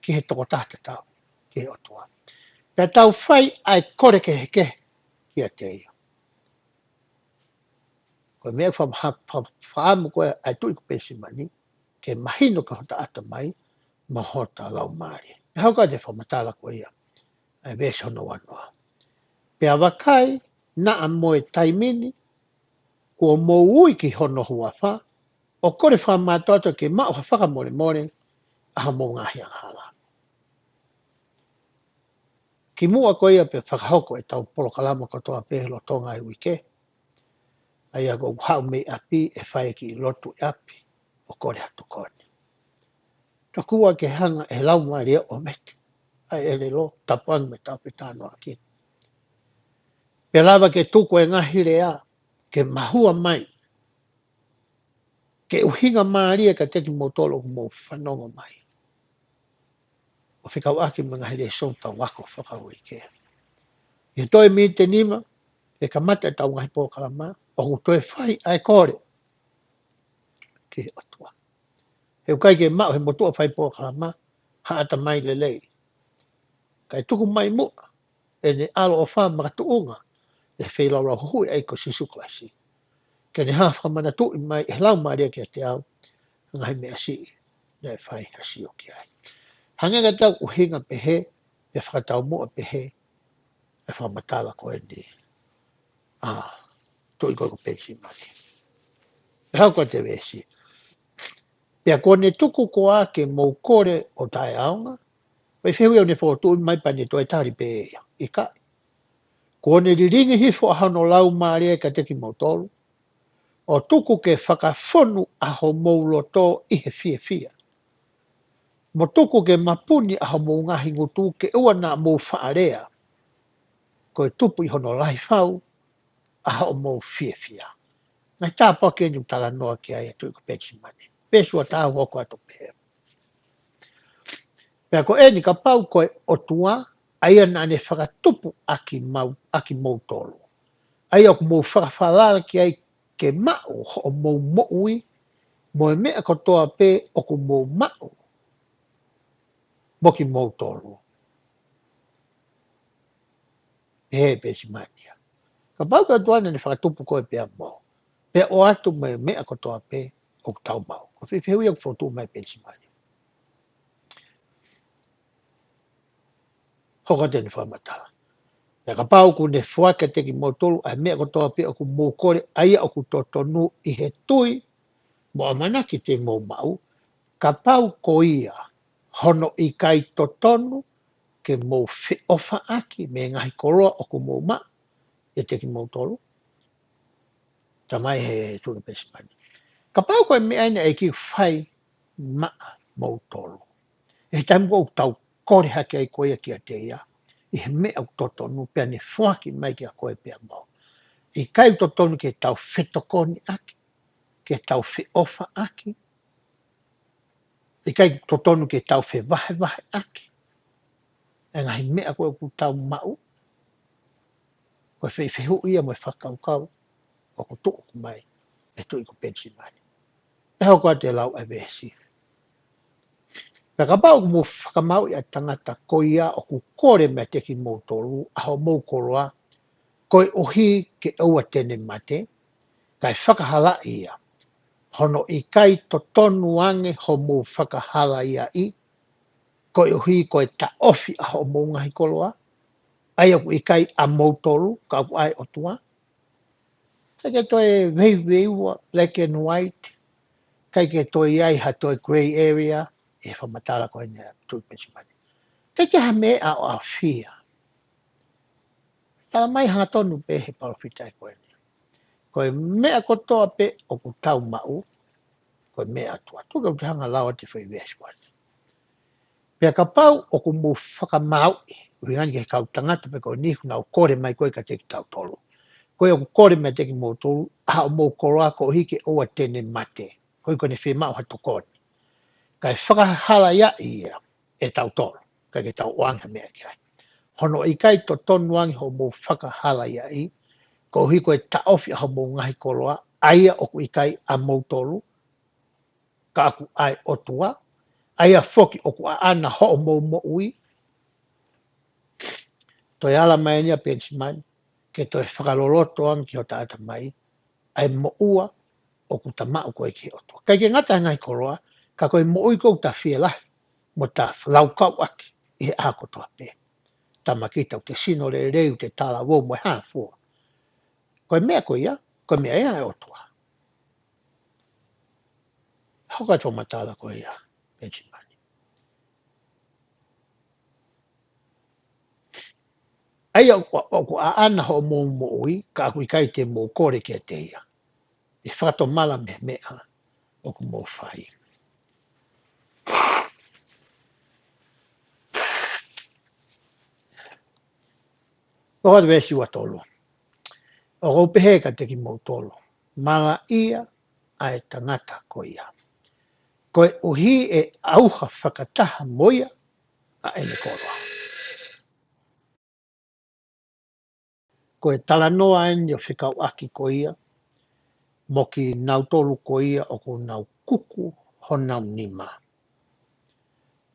ki he tokotaha tatau, ki he ʻOtua. Pea tau fai ʻa e kole kehekehe kiate ia. Ko e meʻa fa-, fa-, fa-, fakaʻamu ko ē ʻa e tuʻi ko Penisimani, ke mahino ki hota ʻatamai mo hota laumālie. Pea hoko atu e fakamatala ko ia ʻa e veesi hono uanoa. Pea vakai, naʻa mo e taimi ni, kuo mou ui ki hono huafa, ʻo kole fakamātoato ke maʻu ha fakamolemole ʻa hoʻomou ngaahi angahala. Kimuʻa ko ia pea fakahoko ʻetau polokalama kotoa pē he lolotonga e uike, ʻa ia ko ʻeku haʻu mei ʻapi ʻe fai e kiʻi lotu ʻi ʻapi, ʻo kole ha tokoni. Tokua ke hanga ʻe he Laumālie ʻo ʻovete ʻa e ʻelelo, tapu ange mo e taʻofetanoaʻaki. Pea lava ke tuku e ngaahi lea ke mahua mai, ke ʻuhinga mālie kiate kimoutolu ʻoku mou fanongo mai, ʻo fekauʻaki mo e ngaahi lēsoni tau ako fakauike. ʻI he toe miniti ʻe nima, ʻe kamata ʻetau ngaahi polokalama, ʻoku toe fai ʻa e kole ki he ʻOtua. He ʻoku ʻikai ke maʻu ʻe he motuʻa fai polokalama ha ʻatamai lelei. Kae tuku mai muʻa ʻene ʻaloʻofa makatuʻunga ʻi he feilaulau huhuʻi ʻa e ʻEiki ko Sīsū Kalaisi, ke ne hanga ʻo fakamanatuʻi mai ʻe he Laumālie kiate au ʻa e ngaahi meʻa siʻi naʻe fai ha sio ki ai. Hangē ko ʻetau ʻuhinga pehē, pea fakataumuʻa pehē ʻa e fakamatala ko eni ʻa e tuʻi ko ē ko Penisimani. Pea hoko atu e veesi. Pea kuo ne tuku koā ke mou kole ʻo taʻeʻaonga? Ko e fehuʻi ʻoku ne fokotuʻu mai pea ne toe tali pē ia, ʻikai. Kuo ne lilingi hifo ʻa hono Laumālie kiate kimoutolu, ʻo tuku ke fakafonu ʻa homou loto ʻi he fiefia, mo tuku ke mapuni ʻa homou ngaahi ngutu ke ʻoua naʻa mou faʻa lea, ko e tupu ʻi hono lahi fau ʻa hoʻomou fiefia. Ngaahi tāpuaki eni ʻoku talanoa ki ai ʻa e tuʻi ko Penisimani. Veesi ua taha, hoko atu pē. Pea ko eni, kapau ko e ʻOtua, ʻa ia naʻa ne fakatupu ʻaki mau, ʻaki moutolu, ʻa ia ʻoku mou fakafalala ki ai ke maʻu hoʻomou moʻui, mo e meʻa kotoa pē ʻoku mou maʻu, mo kimoutolu. He Penisimani ia. Kapau ko e ʻOtua naʻa ne fakatupu koe pea mo au, pea ʻoatu mo e meʻa kotoa pē ʻoku tau maʻu. Ko e fehuʻi ia ʻoku fokotuʻu mai ʻe Penisimani. Hoko atu ʻene fakamatala. Pea kapau ʻoku ne foaki kiate kimoutolu ʻa e meʻa kotoa pē ʻoku mou kole, ʻa ia ʻoku totonu ʻi he tui mo ʻamanaki te mou maʻu, kapau ko ia hono ʻikai totonu ke mou feʻofaʻaki mei he ngaahi koloa ʻoku mou maʻu ʻiate kimoutolu. Talamai ʻe he tuʻi ko Penisimani, kapau ko e meʻa eni ʻa e ʻEiki ʻoku fai maʻamoutolu, ʻi he taimi ʻoku tau kole hake ai ko ia kiate ia ʻi he meʻa ʻoku totonu, pea ne foaki mai kiate koe pea mo au, ʻikai totonu ke tau fetokoniʻaki, ke tau feʻofaʻaki, ʻikai totonu ke tau fevahevaheʻaki ʻa e ngaahi meʻa ko ē ʻoku tau maʻu? Ko e fehuʻi ia mo e fakakaukau ʻoku tuʻu mai ʻe he tuʻi ko Penisimani. Pea hoko atu e lau ʻa e veesi. Pea kapau ʻoku mou fakamāuʻi ʻa e tangata ko ia ʻoku kole meiate kimoutolu ʻa hoʻomou koloa, koeʻuhi ke ʻoua te ne mate, kae fakahalaʻi ia, hono ʻikai totonu ange hoʻomou fakahalaʻi ia, koeʻuhi ko e taʻofi ʻa hoʻomou ngaahi koloa, ʻa ia ʻoku ʻikai ʻamoutolu, ka ʻoku ʻa e ʻOtua? ʻIkai ke toe veiveiua, black and white, ʻikai ke toe ʻi ai ha toe grey area ʻi he fakamatala ko eni ʻa e tuʻi Penisimani. ʻIkai ke ha meʻa ʻoku ʻafia. Talamai hangatonu pē ʻe he palōfita ko eni, ko e meʻa kotoa pē ʻoku tau maʻu, ko e meʻa ʻa e ʻOtua. Tuku ke u toe hanga ʻo lau atu e foʻi veesi ko eni. Pea kapau ʻoku mou fakamāuʻi, ʻuhinga eni ki he kau tangata pē ko eni ʻoku nau kole mai ko ē kiate kitautolu, ko ia ʻoku kole meiate kimoutolu ʻa hoʻomou koloa, koeʻuhi ke ʻoua te ne mate, koeʻuhi ko ʻene fiemaʻu ha tokoni, kae fakahalaʻi ia ʻe tautolu, ʻikai ke tau ʻoange ha meʻa ki ai, hono ʻikai totonu ange hoʻomou fakahalaʻi ia, koeʻuhi ko e taʻofi ʻa hoʻomou ngaahi koloa, ʻa ia ʻoku ʻikai ʻamoutolu, ka ʻoku ʻa e ʻOtua, ʻa ia foki ʻoku ʻaʻana hoʻomou moʻui. Toe ala mai eni ʻa Penisimani ke toe fakaloloto ange ki hota ʻatamai ʻa e moʻua ʻoku ta maʻu ko ē ki he ʻOtua. ʻIkai ke ngata he ngaahi koloa, ka ko e moʻui ko ē ʻoku ta fielahi mo ta laukau ʻaki ʻi he ʻaho kotoa pē. Tama kita, ʻoku te sino lelei, ʻoku te talavou mo e hā fua. Ko e meʻa ko ia, ko e meʻa ia ʻa e ʻOtua. Hoko atu e fakamatala ko ia ʻa Penisimani. ʻA ia ʻoku, ʻoku ʻaʻana hoʻomou moʻui, ka ʻoku ʻikai te mou kole kiate ia, ʻe fakatomala mei he meʻa ʻoku mou fai. Ko e veesi ua tolu. ʻOku ou pehē kiate kimoutolu, malaʻia ʻa e tangata ko ia, koeʻuhi ʻe ʻauha fakataha mo ia ʻa ʻene koloa. Ko e talanoa eni ʻo fekauʻaki ko ia mo kinautolu ko ia ʻoku nau kuku honau nima,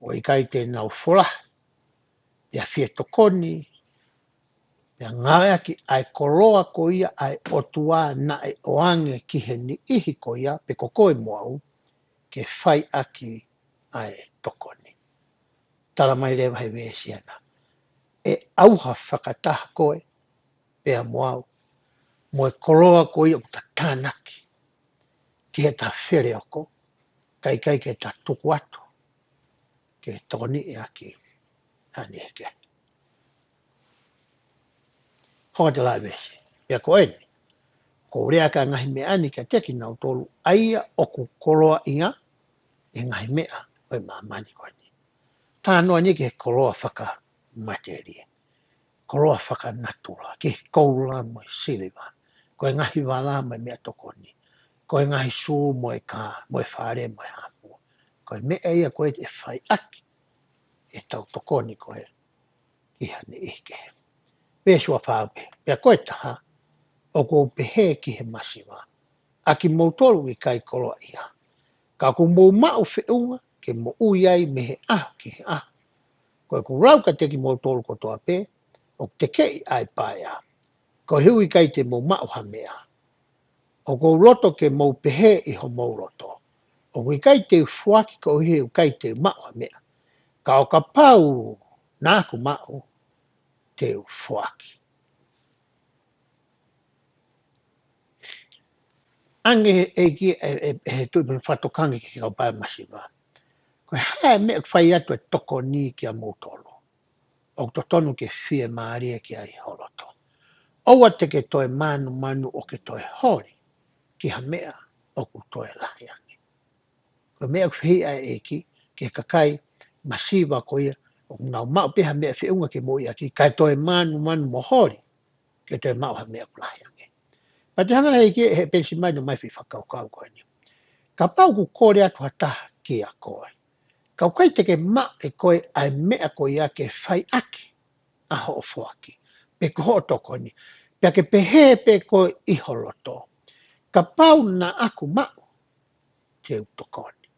ʻo ʻikai te nau folahi, pea fie tokoni, pea ngāueʻaki ʻa e koloa ko ia ʻa e ʻOtua naʻe ʻoange ki he niʻihi ko ia, pe ko koe mo au, ke fai ʻaki ʻa e tokoni. Tala mai leva he veesi ʻe ua, ʻe ʻauha fakataha koe pea mo au, mo e koloa ko ia ʻoku ta tānaki ki heʻeta feleoko, kae ʻikai ke ta tuku atu ke tokoniʻi ʻaki ha niʻihi kehe. Hoko atu e veesi. Pea ko eni, ʻoku ou lea ʻaki ʻa e ngaahi meʻa ni kiate kinautolu ʻa ia ʻoku koloaʻia ʻi he ngaahi meʻa ʻo e māmani ko eni. Talanoa ni ki he koloa fakamatelie, koloa fakanatula, ki he koula mo e siliva, ko e ngaahi vala mo e meʻatokoni, ko e ngaahi sū mo e kā, mo e fale mo e hafua. Ko e meʻa ia ko ē ʻe fai ʻaki ʻetau tokoni ko ē ki ha niʻihi kehe. Veesi ua fā pē, pea ko e taha, ʻoku ou pehē ki he masiva, ʻa kimoutolu ʻoku ʻikai koloaʻia, ka ʻoku mou maʻu feʻunga ke moʻui ai mei he ʻaho ki he ʻaho. Ko ʻeku lau kiate kimoutolu kotoa pē ʻoku tekeʻi ʻa e paea, koeʻuhi ʻoku ʻikai te mou maʻu ha meʻa. ʻOku ou loto ke mou pehē ʻi homou loto, ʻoku ʻikai te u foaki koeʻuhi ʻoku ʻikai te u maʻu ha meʻa. Ka ʻo kapau naʻa ku maʻu, te u foaki. Ange ʻe he ʻEiki ʻe, ʻe, ʻe he tuʻi puna fakatokangaʻi ki he kau paea masiva, ko e hā e meʻa ʻoku fai atu e tokoni kia moutolu, ʻoku totonu ke fiemālie ki ai ho loto. ʻOua te ke toe mānumanu ʻo ke toe holi ki ha meʻa ʻoku toe lahi ange. Ko e meʻa ʻoku fehiʻa ʻa e ʻEiki ki he kakai masiva ko ia ʻoku nau maʻu pē ha meʻa feʻunga ke moʻui ʻaki, kae toe mānumanu mo holi ke toe maʻu ha meʻa ʻoku lahi ange. Pea toe hanga ʻe he ʻEiki ʻi he Penisimani ʻo ʻomai e foʻi fakakaukau ko eni. Kapau ʻoku kole atu ha taha kia koe, ka ʻoku ʻikai te ke maʻu ʻe koe ʻa e meʻa ko ia ke fai ʻaki ʻa hoʻo foaki, pe ko hoʻo tokoni, pea ke pehē pē koe ʻi ho loto, kapau naʻa ku maʻu, te u tokoni,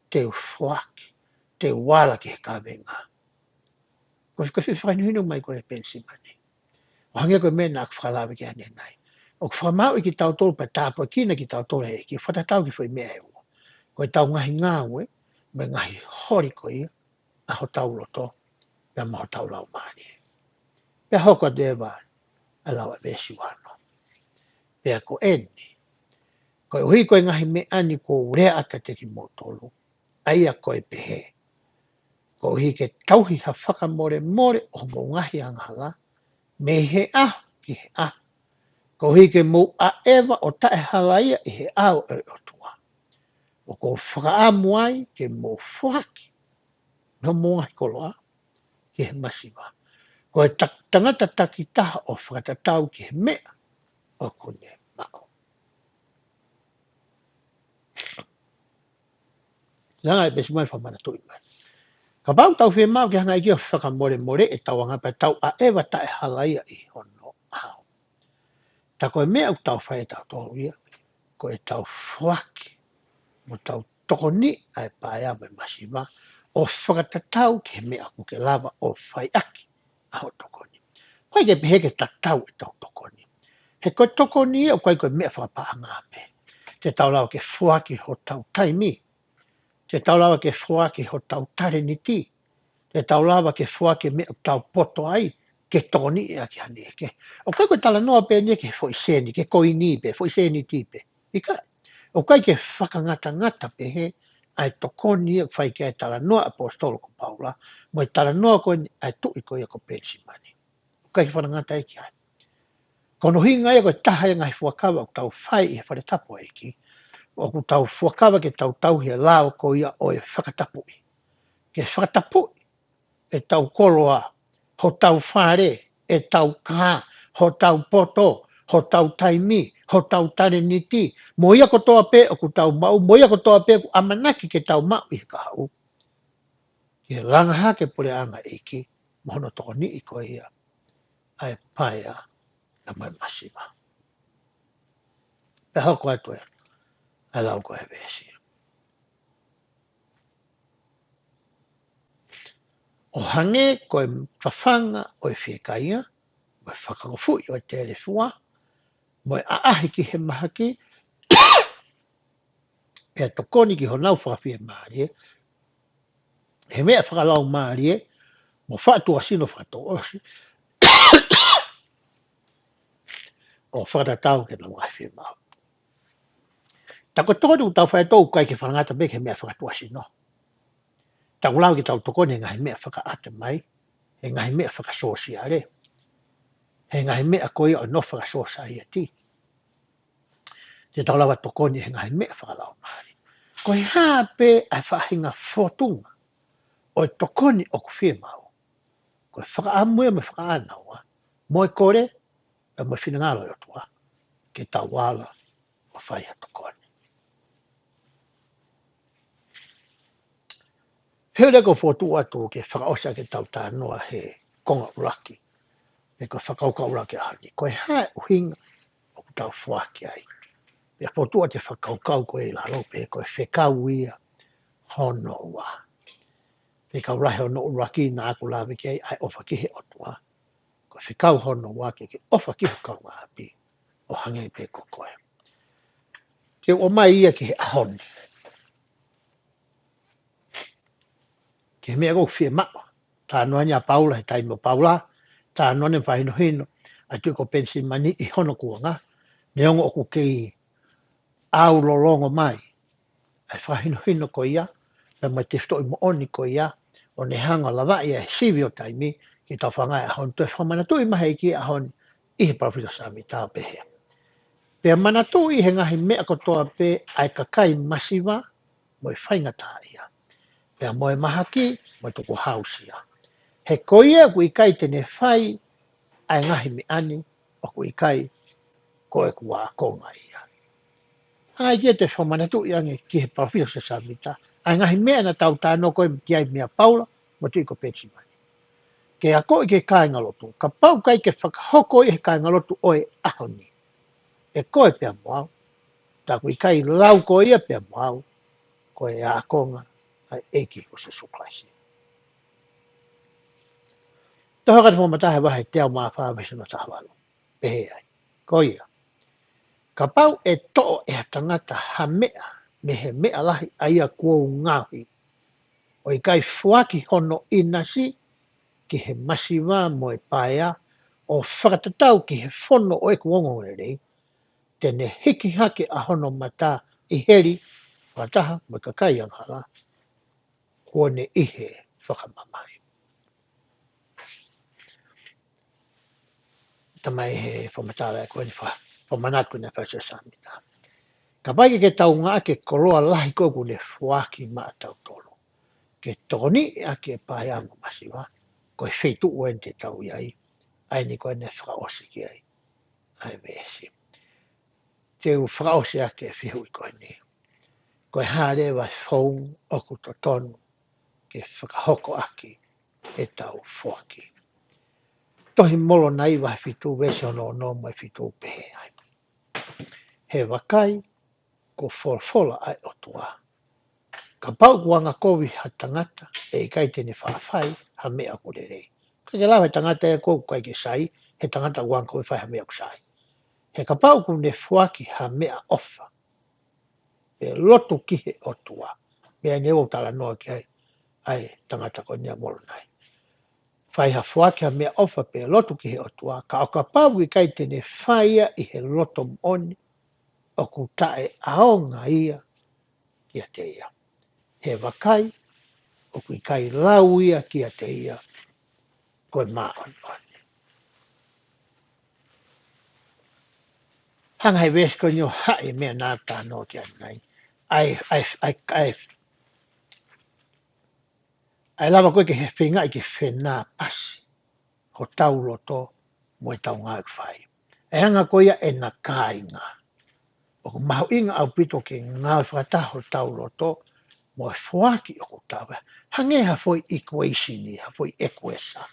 te u foaki, te u ala ki he kavenga. Ko e, ko e foʻi fakahinohino mai ko ē ʻa e Penisimani, ʻo hangē ko e meʻa naʻa ku fakalave ki ai ʻanenai. ʻOku fakamāuʻi kitautolu pea tāpuekina kitautolu ʻe he ʻEiki, fakatatau ki he foʻi meʻa ʻe ua. Ko ʻetau ngaahi ngāue mo e ngaahi holi ko ia ʻa hotau loto pea mo hotau laumālie. Pea hoko atu leva ʻa e lau ʻa e veesi ua ono. Pea ko eni, koeʻuhi ko e ngaahi meʻa ni ʻoku ou lea ʻaki kiate kimoutolu, ʻa ia ko e pehē, koeʻuhi ke tauhi ha fakamolemole ʻo hoʻomou ngaahi angahala mei he ʻaho ki he ʻaho, koeʻuhi ke mou ʻaʻeva ʻo taʻehalaia ʻi he ʻao ʻo e ʻOtua. ʻOku ou fakaʻamu ai ke mou foaki hoʻomou ngaahi koloa ki he masiva, ko e ta-, tangata takitaha ʻo fakatatau ki he meʻa ʻoku ne maʻu. Langa e Penisimani fakamanatuʻi mai. Kapau ʻoku tau fiemaʻu ke hanga ʻe he ʻEiki ʻo fakamolemoleʻi ʻetau angahala pea tau ʻaʻeva taʻehalaia ʻi hono ʻao, tā ko e meʻa ʻoku tau fai ʻe tautolu ia, ko ʻetau foaki mo tau tokoniʻi ʻa e paea mo e masiva ʻo fakatatau ki he meʻa ʻoku ke lava ʻo fai ʻaki ʻa hoʻo tokoni. ʻOku ʻikai ke pehē ke tatau ʻetau tokoni. He ko e tokoni ia ʻoku ʻikai ko e meʻa fakapaʻanga pē. Te tau lava ke foaki hotau taimi. Te tau lava ke foaki hotau talēniti. Te tau lava ke foaki e meʻa ʻoku tau poto ai ke tokoniʻi ʻaki ha niʻihi kehe. ʻOku ʻikai ko e talanoa pē eni ki he foʻi seni, ki he koini pē, foʻi sēniti pē. ʻIkai. ʻOku ʻikai ke fakangatangata pehē ʻa e tokoni ia ʻoku fai ki ai e talanoa ʻa e ʻaposetolo ko Paula mo e talanoa ko eni ʻa e tuʻi ko ia ko Penisimani. ʻOku ʻikai ke fakangatangata ia ki ai. Ko hono ʻuhinga ia ko e taha ia e ngaahi fuakava ʻoku tau fai ʻi he fale tapu ʻa e ʻEiki, ʻoku tau fuakava ke tau tauhi e lao ko ia ʻo e fakatapui. Ke fakatapui ʻetau koloa, hotau fale, ʻetau kā, hotau poto, hotau taimi, hotau talēniti, mo ia kotoa pē ʻoku tau maʻu, mo ia kotoa pē ʻoku ʻamanaki ke tau maʻu ʻi he kahaʻu. Ke langa hake puleʻanga ʻEiki, mo hono tokoniʻi ko ia ʻa e paea, ʻa mo e masiva. Pea hoko atu ē, ʻa e lau ko e veesi. ʻO hangē ko e fafanga ʻo e fiekaia, mo e fakakofuʻi ʻo e telefua, mo e ʻaʻahi ki he mahaki, pea tokoni ki honau fakafiemālie, he meʻa fakalaumālie, mo faʻa tuʻasino fakatouʻosi, ʻo fakatatau ki heʻenau ngaahi fiemaʻu. Tā ko e tokoni ʻoku tau fai ʻoku ʻikai ke fakangatangata pē ki he meʻa fakatuʻasino. Tau lau ke tau tokoni he ngaahi meʻa fakaʻatamai, he ngaahi meʻa fakasōsiale, he ngaahi meʻa ko ia ʻo e nofo fakasōsaieti. Te tau lava tokoni he ngaahi meʻa fakalaumālie. Ko e hā pē ʻa e faʻahinga fōtunga ʻo e tokoni ʻoku fiemaʻu. Ko e fakaʻamu ia mo e fakaʻānaua, mo e kole, pea mo e finangalo ʻo e ʻOtua, ke tau ala ʻo fai ha tokoni. He ʻoku ou fokotuʻu atu ke fakaʻosi ʻaki ʻetau talanoa he konga ʻuluaki, pe ko e fakakaukau ʻuluaki ʻaho ni. Ko e hā e ʻuhinga ʻoku tau foaki ai. Pea fokotuʻu atu e fakakaukau ko ē ʻi lalo pe ko e fekau ia hono ua. Fekau lahi hono ʻuluaki naʻa ku lave ki ai ʻa e ʻofa ki he ʻOtua. Ko e fekau hono ua ke ke ʻofa ki ho kaungāʻapi ʻo hangē pē ko koe. Ke ʻomai ia ki he ʻaho ni. Ki he meʻa ʻoku fiemaʻu. Talanoa ni ʻa Paula, he taimi ʻo Paula, talanoa ni fakahinohino ʻa e Tuʻi ko Penisimani ʻi hono kuonga, neongo ʻoku kei ʻaulolongo mai ʻa e fakahinohino ko ia, pea mo e tefitoʻi moʻoni ko ia, ʻo ne hanga ʻo lavaʻi ʻa e sivi ʻo taimi, ke tau fanga ʻi he ʻaho ni, toe fakamanatuʻi mai he ʻEiki ʻaho ni, ʻi he palōfita Sāmita ʻo pehē. Pea manatuʻi he ngaahi meʻa kotoa pē ʻa e kakai masiva, mo e faingataʻaʻia. Pea mo e mahaki, mo e tukuhāusia. He ko ia ʻoku ʻikai te ne fai ʻa e ngaahi meʻa ni, ʻoku ʻikai ko ʻeku ākonga ia. ʻA ia te fakamanatuʻi ange ki he palōfita Siosefa Sāmita, ʻa e ngaahi meʻa naʻa tau talanoa ko ē ki ai meia Paula, mo e Tuʻi ko Penisimani. Ke akoʻi ki he kāingalotu, kapau ʻoku ʻikai ke fakahoko ia he kāingalotu ʻo e ʻaho ni. ʻE koe pea mo au, tā ʻoku ʻikai lau ko ia pea mo au, ko e ākonga ʻa e ʻEiki ko Sīsū Kalaisi. Tohi ʻa Kalaisi Fakamatala he vahe teau mā fā veesi hono taha valu. Pehē ai. Ko ia. Kapau ʻe toʻo ʻe ha tangata ha meʻa, mei he meʻa lahi ʻa ia kuo u ngaohi. ʻO ʻikai foaki hono ʻinasi, ki he masiva mo e paea, ʻo fakatatau ki he fono ʻo ʻeku ongoongolelei, te ne hiki hake ʻa hono mata ʻi heli, fakataha mo e kakai angahala, kuo ne ʻi he fakamamahi. Tamai he fakamatala ko eni fa-, fakamanatu ʻa e palōfita Siosefa Sāmita. Kapau ʻe ʻikai ke tau ngāueʻaki e koloa lahi ko ē ʻoku ne foaki maʻatautolu. Ke tokoniʻi ʻaki e paea mo e masiva, ko e feituʻu eni te tau ʻi ai, ʻa eni ko eni fakaʻosi ki ai, ʻa e veesi. Te u fakaʻosi ʻaki e fehuʻi ko eni. Ko e hā leva e founga ʻoku totonu ke fakahoko ʻaki ʻetau foaki. Tohi Molonai vahe fitu veesi hono ono mo e fitu pehē ai. He vakai, ko e folofola ʻa e ʻOtua. Kapau ʻoku angakovi ha tangata, ʻe ʻikai te ne faʻa fai ha meʻa ʻoku lelei. ʻIkai ke lava he tangata ʻe ko ʻoku ʻikai ke sai, he tangata ʻoku angakovi fai ha meʻa ʻoku sai. He kapau ʻoku ne foaki ha meʻaʻofa, pe lotu ki he ʻOtua. Meʻa eni ʻoku talanoa ki ai, ʻa e tangata ko eni ʻa Molonai. Fai ha foaki ha meʻaʻofa pe lotu ki he ʻOtua, ka ʻo kapau ʻoku ʻikai te ne fai ia ʻi he loto moʻoni, ʻoku taʻeʻaonga ia kiate ia. He vakai, ʻoku ʻikai lau ia kiate ia, ko e māʻoniʻoni. Hanga he veesi ko eni ʻo haʻi e meʻa naʻa tau talanoa ki ai ʻanenai. ʻAi, ʻai, ʻai, ʻai, ʻai lava ko ē ke he feingaʻi ke fenāpasi hotau loto mo ʻetau ngāue ʻoku fai. ʻE hanga ko ia ʻena kāinga. ʻOku mahuʻinga ʻaupito ke ngāue fakataha hotau loto mo e foaki ʻoku tau. Hangē ha foʻi equation, ha foʻi ʻekuesa.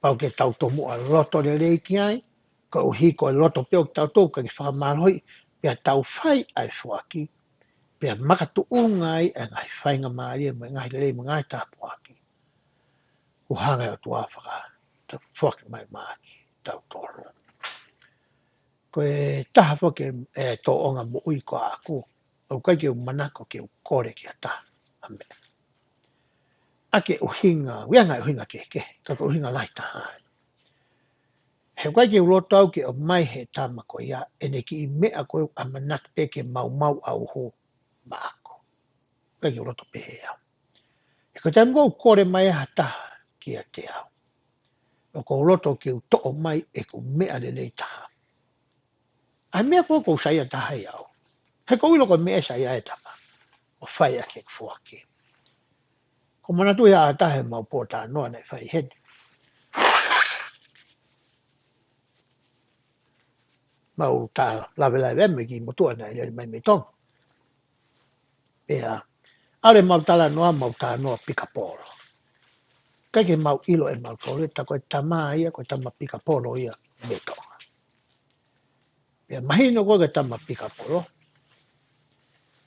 Pau ke tau tomuʻa loto lelei ki ai, koeʻuhi ko e loto pē ʻo kitautolu ka ke fakamālohi, pea tau fai ʻa e foaki, pea makatuʻunga ai ʻa e ngaahi faingamālie mo e ngaahi lelei mo e ngaahi tāpuaki. ʻOku hanga ʻe he ʻOtua faka, foaki mai maʻa kitautolu. Ko e taha foki e tōʻonga moʻui ko ʻaku, ʻoku ʻikai ke u manako ke u kole ki ha taha. ʻA e meʻa. ʻA e ʻuhinga, ʻoku ʻi ai e ngaahi ʻuhinga kehekehe, ka ko e ʻuhinga lahi taha. He ʻoku ʻikai ke u loto au ke ʻomai he tama ko ia, ʻene kiʻi meʻa ko ē ʻoku ʻamanaki pē ke maumau ʻauhu maʻaku. ʻIkai ke u loto pehē au. He ko e taimi ko ē ʻoku kole mai ai ha taha kiate au, ʻoku ou loto ke u toʻo mai ʻeku meʻa lelei taha. ʻA e meʻa ko ē ʻoku ou saiʻia taha ai au. He ʻoku ou ʻilo ko e meʻa ʻe saiʻia ai e tama. ʻO fai ʻaki ʻeku foaki. ʻOku ou manatuʻi ʻa e taha ʻemau pōtalanoa naʻe fai heni. Mau tā lavelavelave mei he kiʻi motuʻa naʻe lele mai mei Tonga. Pea, ʻalu ʻemau talanoa, mau talanoa pikapolo. ʻIkai ke mau ʻilo ʻe mautolu ia, tā ko e tama ia, ko e tama pikapolo ia mei Tonga. Pea mahino ko ē ko e tama pikapolo,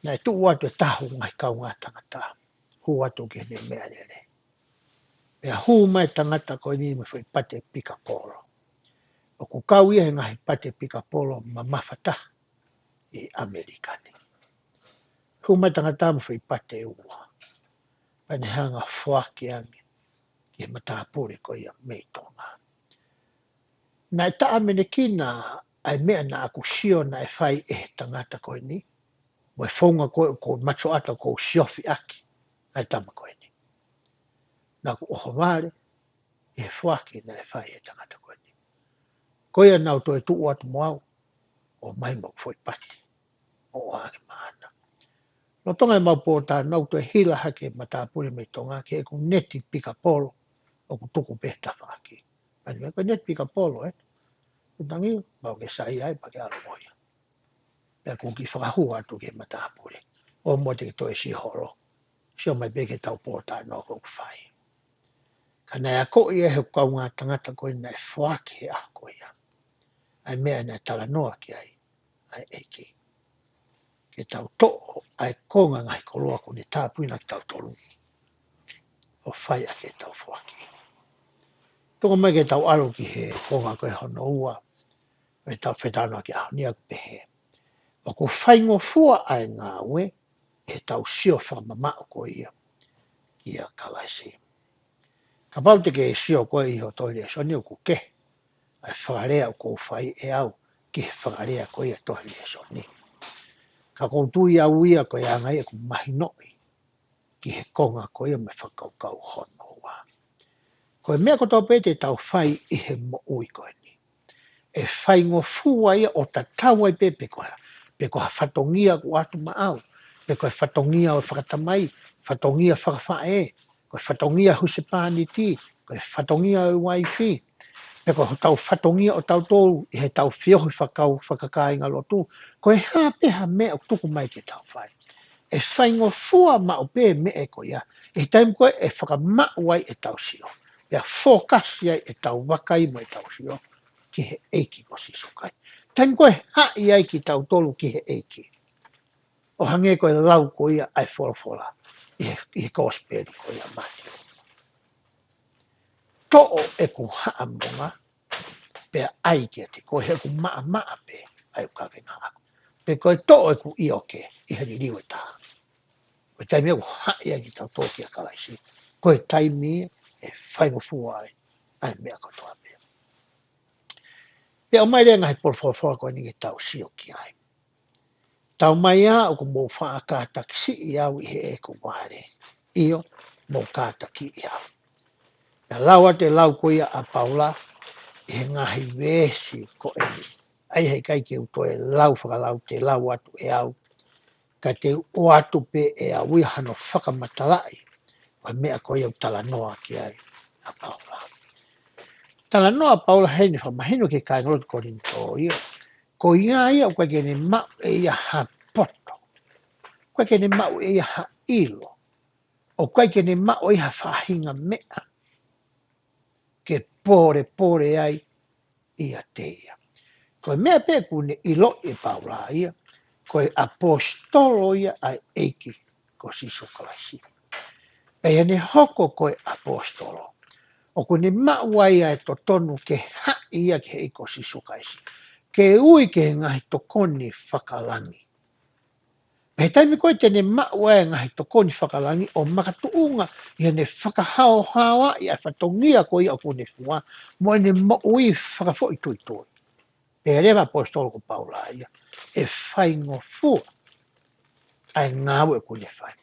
naʻe tuʻu atu e taha ʻo e ngaahi kaungā tangata, hū atu ki heʻene meʻalele. Pea hū mai e tangata ko eni mo e foʻi pate pikapolo. ʻOku kau ia he ngaahi pate pikapolo mamafa taha ʻi ʻAmelika ni. Hū mai e tangata mo e foʻi pate ʻe ua. Pea ne hanga ʻo foaki ange ki he matāpule ko ia mei Tonga. Naʻe taʻamenekina ʻa e meʻa naʻa ku sio naʻe fai ʻe he tangata ko eni, mo e founga ko ē ʻoku ou matasioʻata ʻoku ou siofi ʻaki ʻa e tama ko eni. Naʻa ku ʻohovale ʻi he foaki naʻe fai ʻe he tangata ko eni. Ko ia naʻa ku toe tuʻu atu mo au, ʻo ʻomai mo e foʻi pate, ʻo ʻoange maʻana. Lolotonga ʻemau pōtalanoa, toe hila hake e matāpule mei Tonga ki heʻeku neti pikapolo ʻoku tuku pē he tafaʻaki. Pea ne meʻa ko e neti pikapolo, ē. Kuo tangi, mau ke saiʻia ai pea ke ʻalu mo ia. Pea kuo u kiʻi fakahū atu ki he matāpule. ʻO mo te ke toe sio holo. Sio mai pē ki heʻetau pōtalanoa ʻoku fai. Ka naʻe akoʻi ʻe he kaungā tangata ko ē naʻe foaki he ʻaho ko ia ʻa e meʻa naʻe talanoa ki ai ʻa e ʻEiki. Ke tau toʻo ʻa e konga ngaahi koloa kuo ne tāpuakiʻi kitautolu ʻo fai ʻaki ʻetau foaki. Tuku mai ke tau ʻalu ki he konga ko ē hono ua, ʻo ʻetau fetalanoaʻaki ʻaho ni, ʻoku pehē: ʻOku faingofua ʻa e ngāue ʻi heʻetau sio fakamamaʻu ko ia kia Kalaisi. Kapau te ke sio koe ʻi hoʻo tohi lēsoni ʻoku kehe ʻa e fakalea ʻoku ou fai ʻe au ki he fakalea ko ia tohi lēsoni. Ka ʻoku ou tui au ia ko e anga ia ʻeku mahinoʻi ki he konga ko ia mei he fakakaukau hono ua. Ko e meʻa kotoa pē te tau fai ʻi he moʻui ko eni, ʻe faingofua ia ʻo tatau ai pē pe ko e hā, pe ko ha fatongia ʻoku ʻoatu maʻau, pe ko e fatongia ʻo e fakatamai, fatongia fakafaʻē, ko e fatongia husepāniti, ko e fatongia ʻo e uaifi, pe ko hotau fatongia ʻo tautolu ʻi heʻetau feohi fakakau-, fakakāingalotu, ko e hā pē ha meʻa ʻoku tuku mai ke tau fai, ʻe faingofua maʻu pē meʻa ko ia ʻi he taimi ko ē ʻe fakamaʻu ai ʻetau sio, pea fokasi ai ʻetau vakai mo ʻetau sio ki he ʻEiki ko Sīsū Kalaisi. Taimi ko ē haʻi ai kitautolu ki he ʻEiki, ʻo hangē ko e lau ko ia ʻa e folofola ʻi he, ʻi he kosipeli ko ia ʻa Mātiu: Toʻo ʻeku haʻamonga pea ʻai kiate koe, he ʻoku maʻamaʻa pē ʻa e ʻū kavenga ʻaʻaku. Pe ko e toʻo ʻeku ʻioke ʻi he liliu ʻe taha. Ko e taimi ʻoku haʻi ai kitautolu kia Kalaisi, ko e taimi ʻe faingofua ai ʻa e meʻa kotoa pē. Pea ʻomai leva e ngaahi folofola ko eni ke tau sio ki ai. Taumaiā ʻoku mou faʻa kātaki siʻi au ʻi heʻeku vale, ʻio, mou kātakiʻi au. Naʻe lau atu e lau ko ia ʻa Paula ʻi he ngaahi veesi ko eni, ʻa ia he ʻikai ke u toe lau fakalaulauloto atu ʻe au, ka te u ʻoatu pē ʻe au ia hano fakamatalaʻi ʻo e meʻa ko ia ʻoku talanoa ki ai ʻa Paula. Talanoa ʻa Paula heni fakamahino ki he kāingalotu Kolinitō ia, ko ia ia ʻoku ʻikai ke ne maʻu ʻe ia ha poto, ʻoku ʻikai ke ne maʻu ʻe ia ha ʻilo, ʻoku ʻikai ke ne maʻu ʻe ia ha faʻahinga meʻa ke pōlepole ai ʻiate ia. Ko e meʻa pē ʻoku ne ʻiloʻi ʻe Paula ia, ko e ʻaposetolo ia ʻa e ʻEiki ko Sīsū Kalaisi. Pea ʻi heʻene hoko ko e ʻaposetolo, ʻoku ne maʻu ai ʻa e totonu ke haʻi ia ki he ʻEiki ko Sīsū Kalaisi, ke ui ki he ngaahi tokoni fakalangi. Pea he taimi ko ē te ne maʻu ai e ngaahi tokoni fakalangi ʻo makatuʻunga ʻi heʻene fakahaohaoaʻi ʻa e fatongia ko ia ʻoku ne fua, mo ʻene moʻui fakafoʻituitui, pea leva ʻaposetolo ko Paula ia, ʻe faingofua ʻa e ngāue ʻoku ne fai.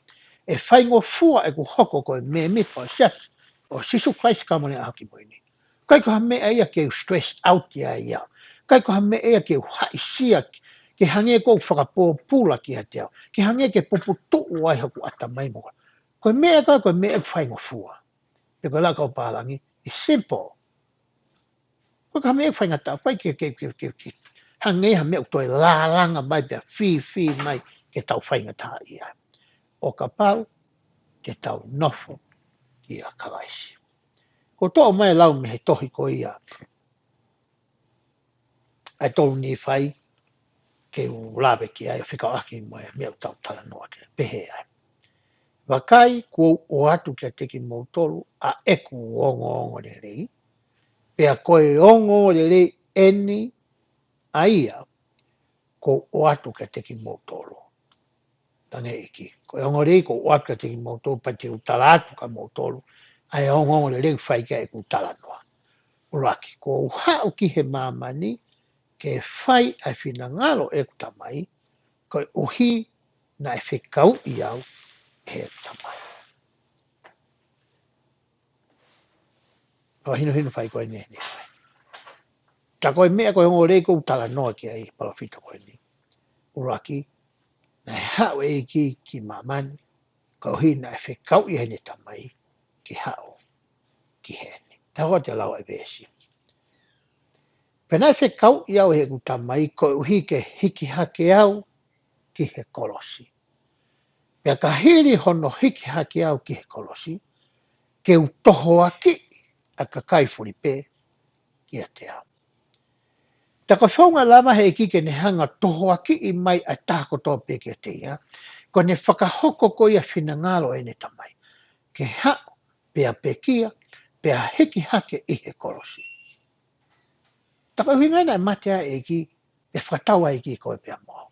ʻE faingofua ʻeku hoko ko e mēmipa ʻo e siasi ʻo Sīsū Kalaisi Kau Māʻoniʻoni ʻi he Ngaahi ʻAho Kimui Ni. ʻIkai ko ha meʻa ia ke u stress out ia ia. ʻIkai ko ha meʻa ia ke u haʻisia, ke hangē ʻoku ou fakapōpula kiate au, ke hangē ke puputuʻu ai hoku ʻatamai mo. Ko e meʻa ko ē, ko e meʻa ʻoku faingofua. Pe ko e lau ʻa e kau pālangi, ʻe simple. ʻIkai ko ha meʻa ʻoku faingataʻa, ʻikai ke, ke, ke, ke, ke hangē ha meʻa ʻoku toe lālanga mai pea fīfī mai ke tau faingataʻaʻia ai. ʻO kapau te tau nofo ʻia Kalaisi. Ko e toʻo mai e lau mei he tohi ko ia ʻa e tolu Nīfai, ke u lave ki ai ʻo fekauʻaki mo e meʻa ʻoku tau talanoa ki ai, pehē ai. Vakai, kuo u ʻoatu kiate kimoutolu ʻa ʻeku ongoongolelei, pea ko e ongoongolelei eni ʻa ia kuo u ʻoatu kiate kimoutolu. Tangē ʻEiki, ko e ongoongolelei kuo u ʻoatu kiate kimoutolu, pea te u tala atu kia moutolu ʻa e ongoongolelei ʻoku fai ki ai ʻeku talanoa. ʻUluaki, kuo u haʻu ki he māmani ke fai ʻa e finangalo ʻeku Tamai, koeʻuhi naʻe fekauʻi au ʻe he Tamai. Ko e hinohino fai ko eni ʻeni. Tā ko e meʻa ko e ongoongolelei ʻoku ou talanoa ki ai, palōfita ko eni. ʻUluaki, naʻe haʻu e ʻEiki ki māmani, koeʻuhi naʻe fekauʻi ʻe heʻene Tamai ke haʻu ki heni. Tau ʻoua te lau e veesi. Pea naʻe fekauʻi au ʻe heʻeku Tamai koeʻuhi ke hiki hake au ki he kolosi. Pea ka hili hono hiki hake au ki he kolosi, ke u tohoakiʻi ʻa e kakai fulipē kiate au. Tā ko e founga lava he ʻEiki ke ne hanga tohoakiʻi mai ʻa e taha kotoa pē kiate ia, ko ʻene fakahoko ko ia e finangalo ʻene Tamai. Ke haʻu, pea pekia, pea hiki hake ʻi he kolosi. Tā ko e ʻuhinga ia naʻe mate ai e ʻEiki, ʻe fakatau ai e ʻEiki koe pea mo au.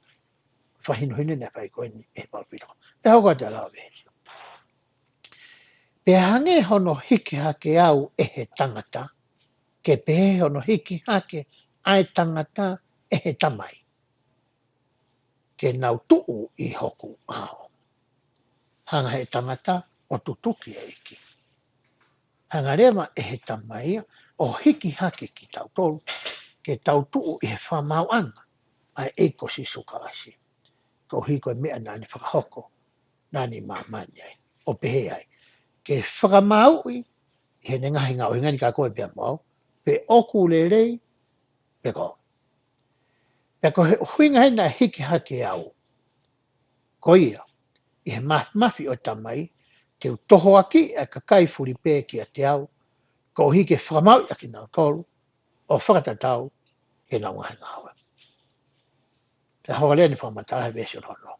Fakahinohino naʻe fai ko eni ʻe he palōfita. Pea hoko atu e lau e veesi. Pea hangē hono hiki hake au ʻe he tangata, ke pehē hono hiki hake ʻa e tangata ʻe he Tamai, ke nau tuʻu ʻi hoku ʻao. Hanga ʻe he tangata ʻo tutuki e ʻEiki. Hanga leva ʻe he Tamai ia ʻo hiki hake kitautolu, ke tau tuʻu ʻi he fakamaauʻanga ʻa e ʻEiki ko Sīsū Kalaisi. Koeʻuhi ko e meʻa naʻa ne fakahoko, naʻa ne ʻi māmani ai. ʻO pehē ai, ke fakamaauʻi ʻi heʻene ngaahi ngāue, ʻuhinga eni kia koe pea mo au, pe ʻoku lelei, pe ko. Pea ko e ʻuhinga eni naʻe hiki hake au, ko ia, ʻi he mafimafi ʻo e Tamai, te u tohoakiʻi ʻa e kakai fulipē kiate au, koeʻuhi ke fakamaauʻi ʻa kinautolu, ʻo fakatatau ki heʻenau ngaahi ngāue. Pea hoko leva ʻene fakamatala he veesi hono ono.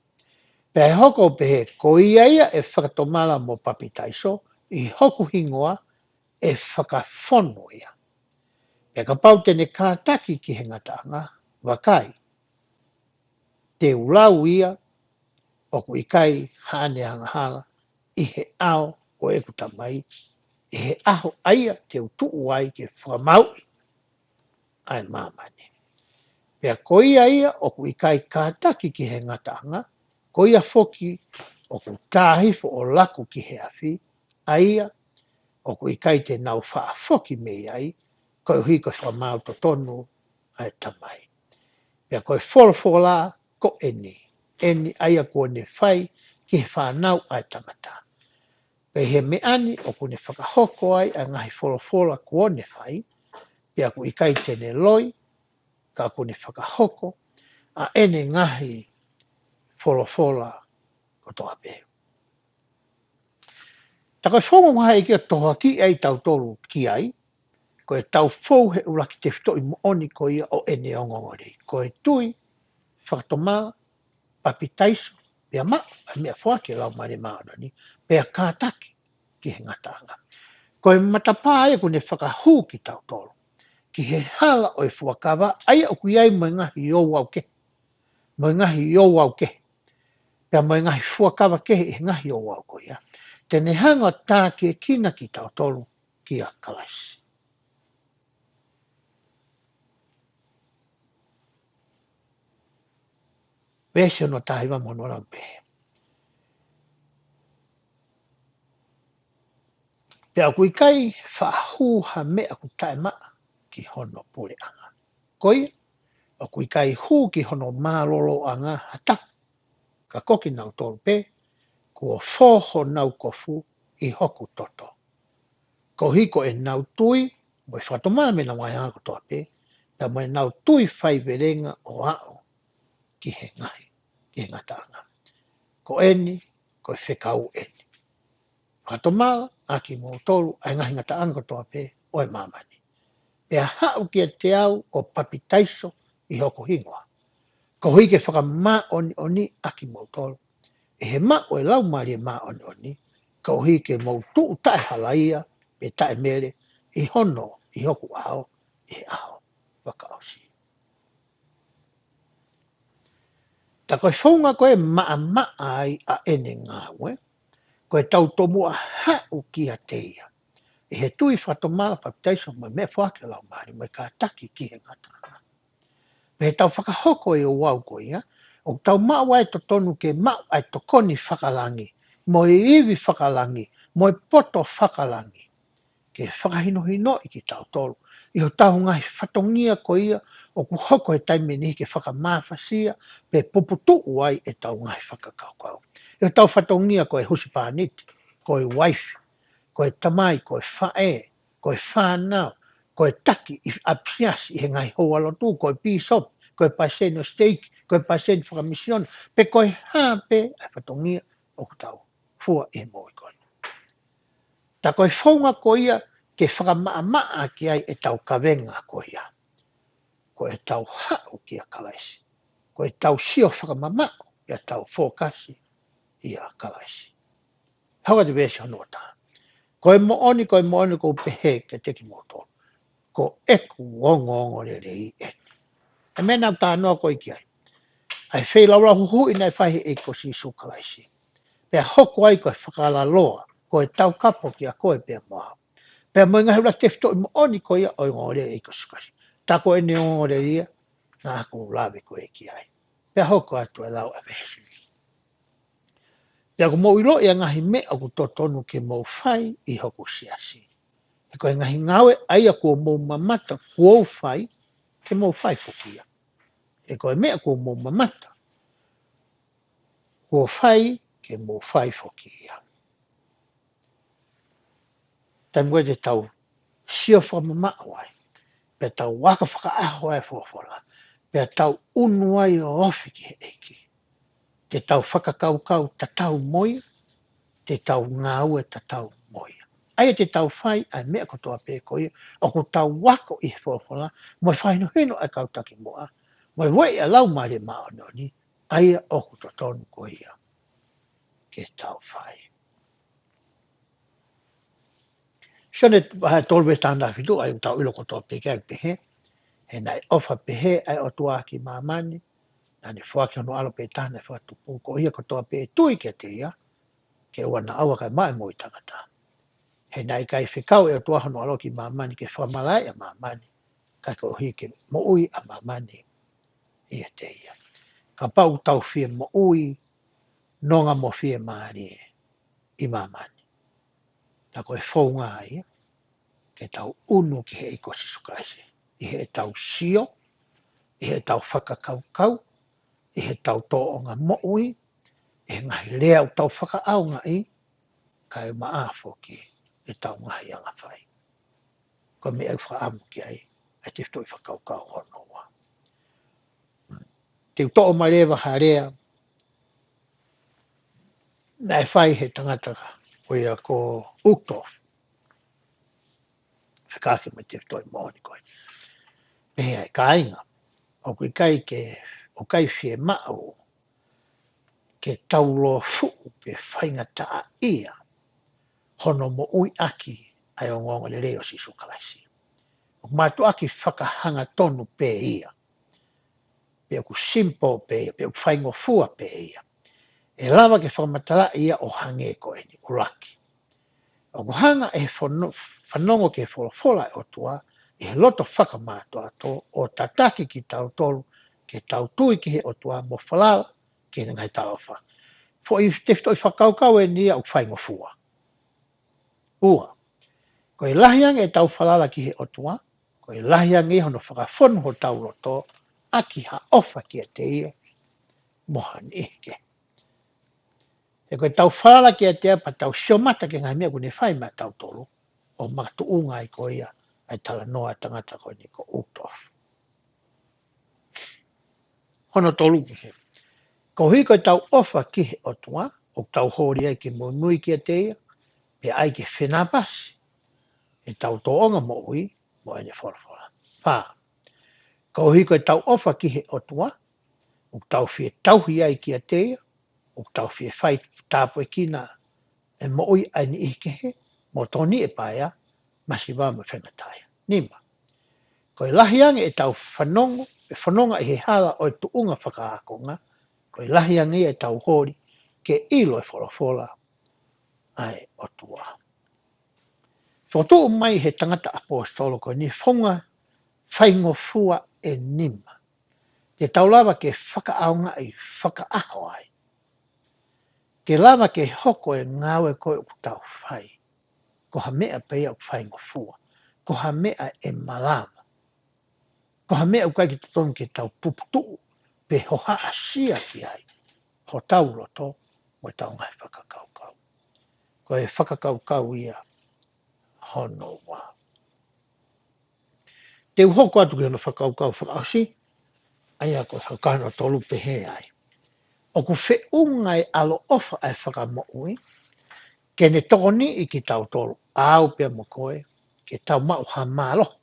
Pea ʻe hoko ʻo pehē, ko ia ia ʻe fakatomala mo papitaiso ʻi hoku hingoa, ʻe fakafonu ia. Pea kapau te ne kātaki ki he ngataʻanga, vakai, te u lau ia, ʻoku ʻikai haʻane angahala ʻi he ʻao ʻo ʻeku Tamai, ʻi he ʻaho ʻa ia te u tuʻu ai ke fakamaauʻi ʻa e māmani. Pea ko ia ia ʻoku ʻikai kātaki ki he ngataʻanga, ko ia foki ʻoku tā hifo ʻo laku ki he afi, ʻa ia ʻoku ʻikai te nau faʻa foki mei ai, koeʻuhi ko e fakamaau totonu ʻa e Tamai. Pea ko e folofola ko eni, eni ʻa ia kuo ne fai ki he fānau ʻa e tangata. Pea ʻi he meʻa ni ʻoku ne fakahoko ai ʻa e ngaahi folofola kuo ne fai, pea ʻoku ʻikai te ne loi, ka ʻoku ne fakahoko ʻa ʻene ngaahi folofola kotoa pē. Tā ko e founga ʻoku ʻi ai ke tohoakiʻi ai kitautolu ki ai, ko e tau fou he ʻuluaki tefitoʻi moʻoni ko ia ʻo ʻene ongoongolelei. Ko e tui, fakatomala, papitaiso, pea maʻu ʻa e meʻafoaki ʻo e Laumālie Māʻoniʻoni, pea kātaki ki he ngataʻanga. Ko e matapā ia ʻoku ne fakahū kitautolu ki he hala ʻo e fuakava, ʻa ia ʻoku ʻi ai mo e ngaahi ouau kehe, mo e ngaahi ouau kehe, pea mo e ngaahi fuakava kehe ʻi he ngaahi ouau ko ia. Te ne hanga ʻo tākiekina kitautolu kia Kalaisi. Veesi hono taha hiva mo hono ua ʻoku pehē: Pea ʻoku ʻikai faʻa hū ha meʻa ʻoku taʻemaʻa ki hono puleʻanga. Ko ia, ʻoku ʻikai hū ki hono mālōlōʻanga ha taha, ka ko kinautolu pē kuo fō honau kofu ʻi hoku toto, koeʻuhi ko ʻenau tui, mo e fakatomala mei heʻenau ngaahi angahala kotoa pē, pea mo ʻenau tui faivelenga ʻo aʻu ki he ngaahi, ki he ngataʻanga. Ko eni, ko e fekau eni. Fakatomala ʻa kimoutolu ʻa e ngaahi ngataʻanga kotoa pē ʻo e māmani, pea haʻu kiate au ʻo papitaiso ʻi hoku hingoa, koeʻuhi ke fakamāʻoniʻoniʻi ʻa kimoutolu ʻe he maʻu ʻo e Laumālie Māʻoniʻoni, koeʻuhi ke mou tuʻu taʻehalaia pe taʻemele ʻi hono, ʻi hoku ʻao ʻi he ʻaho fakaʻosi. Tā ko e founga ko ē ʻe maʻamaʻa ai ʻa ʻene ngāue, ko e tau tomuʻa haʻu kiate ia ʻi he tui, fakatomala, papitaiso mo e meʻafoaki ʻo e Laumālie mo e kātaki ki he ngataʻanga. Pea ʻi he tau fakahoko e ouau ko ia, ʻoku tau maʻu ai e totonu ke maʻu ʻa e tokoni fakalangi, mo e ivi fakalangi, mo e poto fakalangi, ke fakahinohinoʻi kitautolu ʻi hotau ngaahi fatongia ko ia ʻoku hoko he taimi ni ke fakamafasia pe puputuʻu ai ʻetau ngaahi fakakaukau. ʻI hotau fatongia ko e husepāniti, ko e uaifi, ko e tamai, ko e faʻē, ko e fānau, ko e taki ʻi ʻapisiasi ʻi he ngaahi houalotu, ko e pīsope, ko e palesiteni ʻo e siteiki, ko e palesiteni fakamisiona, pe ko e hā pē ʻa e fatongia ʻoku tau fua ʻi he moʻui ko eni. Tā ko e founga ko ia ke fakamaʻamaʻa ki ai ʻetau kavenga ko ia, ko ʻetau haʻu kia Kalaisi, ko ʻetau sio fakamamaʻo ʻi heʻetau fōkasi ʻia Kalaisi. Hoko atu veesi hono ua taha. Ko e moʻoni, ko e moʻoni ʻoku ou pehē kiate kimoutolu, ko ʻeku ongoongolelei eni. ʻA e meʻa naʻa ku talanoa ko ē ki ai, ʻa e feilaulau huhuʻi naʻe fai ʻe he ʻEiki ko Sīsū Kalaisi, pea hoko ai ko e fakalaloa, ko e taukapo kiate koe pea mo au, pea mo e ngaahi ʻuluaki tefitoʻi moʻoni ko ia ʻo e ongoongolelei ʻo e ʻEiki ko Sīsū Kalaisi. Tā ko ʻene ongoongolelei ia naʻa ku lave ko ē ki ai. Pea hoko atu e lau ʻa e veesi ni. Pea ʻoku mou ʻiloʻi ʻa e ngaahi meʻa ʻoku totonu ke mou fai ʻi hoku siasi. He ko e ngaahi ngāue ʻa ia kuo mou mamata kuo u fai, ke mou fai foki ia. He ko e meʻa kuo mou mamata kuo u fai, ke mou fai foki ia. Taimi ko ē te tau sio fakamamaʻo ai, pea tau ako fakaʻaho ai e folofola, pea tau ʻunu ai ʻo ofi ki he ʻEiki, te tau fakakaukau tatau mo ia, te tau ngāue tatau mo ia. ʻA ia te tau fai ʻa e meʻa kotoa pē ko ia ʻoku tau ako ʻi he folofola, mo e fakahinohino ʻa e kau takimuʻa, mo e ueʻi ʻa e Laumālie Māʻoniʻoni, ʻa ia ʻoku totonu ko ia ke tau fai. Sione vahe tolu veesi taha fitu, ʻa ia ʻoku tau ʻilo kotoa pē ki ai, pehē: He naʻe ʻofa pehē ʻa e ʻOtua ki māmani, naʻa ne foaki hono ʻAlo pē taha naʻe fakatupu, koeʻuhi ko ia kotoa pē ʻe tui kiate ia, ke ʻoua naʻa ʻauha kae maʻu e moʻui taʻengata. He naʻe ʻikai fekau ʻe he ʻOtua hono ʻAlo ki māmani ke fakamalaʻi ʻa māmani, ka koeʻuhi ke moʻui ʻa māmani ʻiate ia. Kapau ʻoku tau fie moʻui, nonga mo fiemālie ʻi māmani, tā ko e founga ia ke tau ʻunu ki he ʻEiki ko Sīsū Kalaisi ʻi heʻetau sio, ʻi heʻetau fakakaukau, ʻi heʻetau tōʻonga moʻui, ʻi he ngaahi lea ʻoku tau fakaʻaongaʻi, kae ʻumaʻā foki ʻetau ngaahi anga fai. Ko e meʻa ʻoku ou fakaʻamu ki ai ʻa e tefitoʻi fakakaukau hono ua. Te u toʻo mai leva ha lea naʻe fai ʻe he tangata ko ia ko Uchtdorf. Fekaki mai tefitoʻi moʻoni ko ē. Pehē ai, kāinga, ʻoku ʻikai ke, ʻoku ʻikai fiemaʻu ke tau lōfuʻu pe faingataʻaʻia hono moʻuiʻaki ʻa e ongoongolelei ʻo Sīsū Kalaisi. ʻOku mātuʻaki fakahangatonu pē ia. Pe ʻoku simple pē ia, pe ʻoku faingofua pē ia. ʻE lava ke fakamatalaʻi ia ʻo hangē ko eni, ʻuluaki. ʻOku hanga ʻe he fono-, fanongo ki he folofola ʻa e ʻOtua, ʻi he loto fakamātoato, ʻo tataki kitautolu, ke tau tui ki he ʻOtua mo falala ki heʻene ngaahi talaʻofa. Foʻi tefitoʻi fakakaukau eni ia ʻoku faingofua. Ua, ko e lahi ange ʻetau falala ki he ʻOtua, ko e lahi ange hono fakafonu hotau loto, ʻaki ha ʻofa kiate ia, mo ha niʻihi kehe. He ko ʻetau falala kiate ia pea tau sio mata ki he ngaahi meʻa ʻoku ne fai maʻatautolu, ʻoku makatuʻunga ai ko ia ʻa e talanoa ʻa e tangata ko eni ko Uchtdorf. Hono tolu pē. Koeʻuhi ko ʻetau ʻofa ki he ʻOtua, ʻoku tau holi ai ke muimui kiate ia, pea ʻai ke fenāpasi ʻetau tōʻonga moʻui mo ʻene folofola. Fā, koeʻuhi ko ʻetau ʻofa ki he ʻOtua, ʻoku tau fie tauhi ai kiate ia, ʻoku tau fie fai tāpuekina ʻa e moʻui ʻa e niʻihi kehe, mo tokoniʻi e paea, masiva mo e faingataʻaʻia. Nima, ko e lahi ange ʻetau fanongo, ʻe fononga ʻi he hala ʻo e tuʻunga fakaākonga, ko e lahi ange ia ʻetau holi ke ʻilo e folofola ʻa e ʻOtua. Fokotuʻu mai ʻe he tangata ʻaposetolo ko eni founga faingofua ʻe nima te tau lava ke fakaʻaongaʻi fakaʻaho ai, ke lava ke hoko e ngāue ko ē ʻoku tau fai ko ha meʻa pē ia ʻoku faingofua, ko ha meʻa ʻe malava, ko ha meʻa ʻoku ʻikai ke totonu ke tau puputuʻu pe hohaʻasia ki ai hotau loto mo ʻetau ngaahi fakakaukau. Ko e fakakaukau ia hono ua. Te u hoko atu ki hono fakakaukau fakaʻosi, ʻa ia ko e fakakaukau hono tolu, pehē ai, ʻoku feʻunga e ʻaloʻofa ʻa e Fakamoʻui ke ne tokoniʻi kitautolu, ʻa au pea mo koe, ke tau maʻu ha mālohi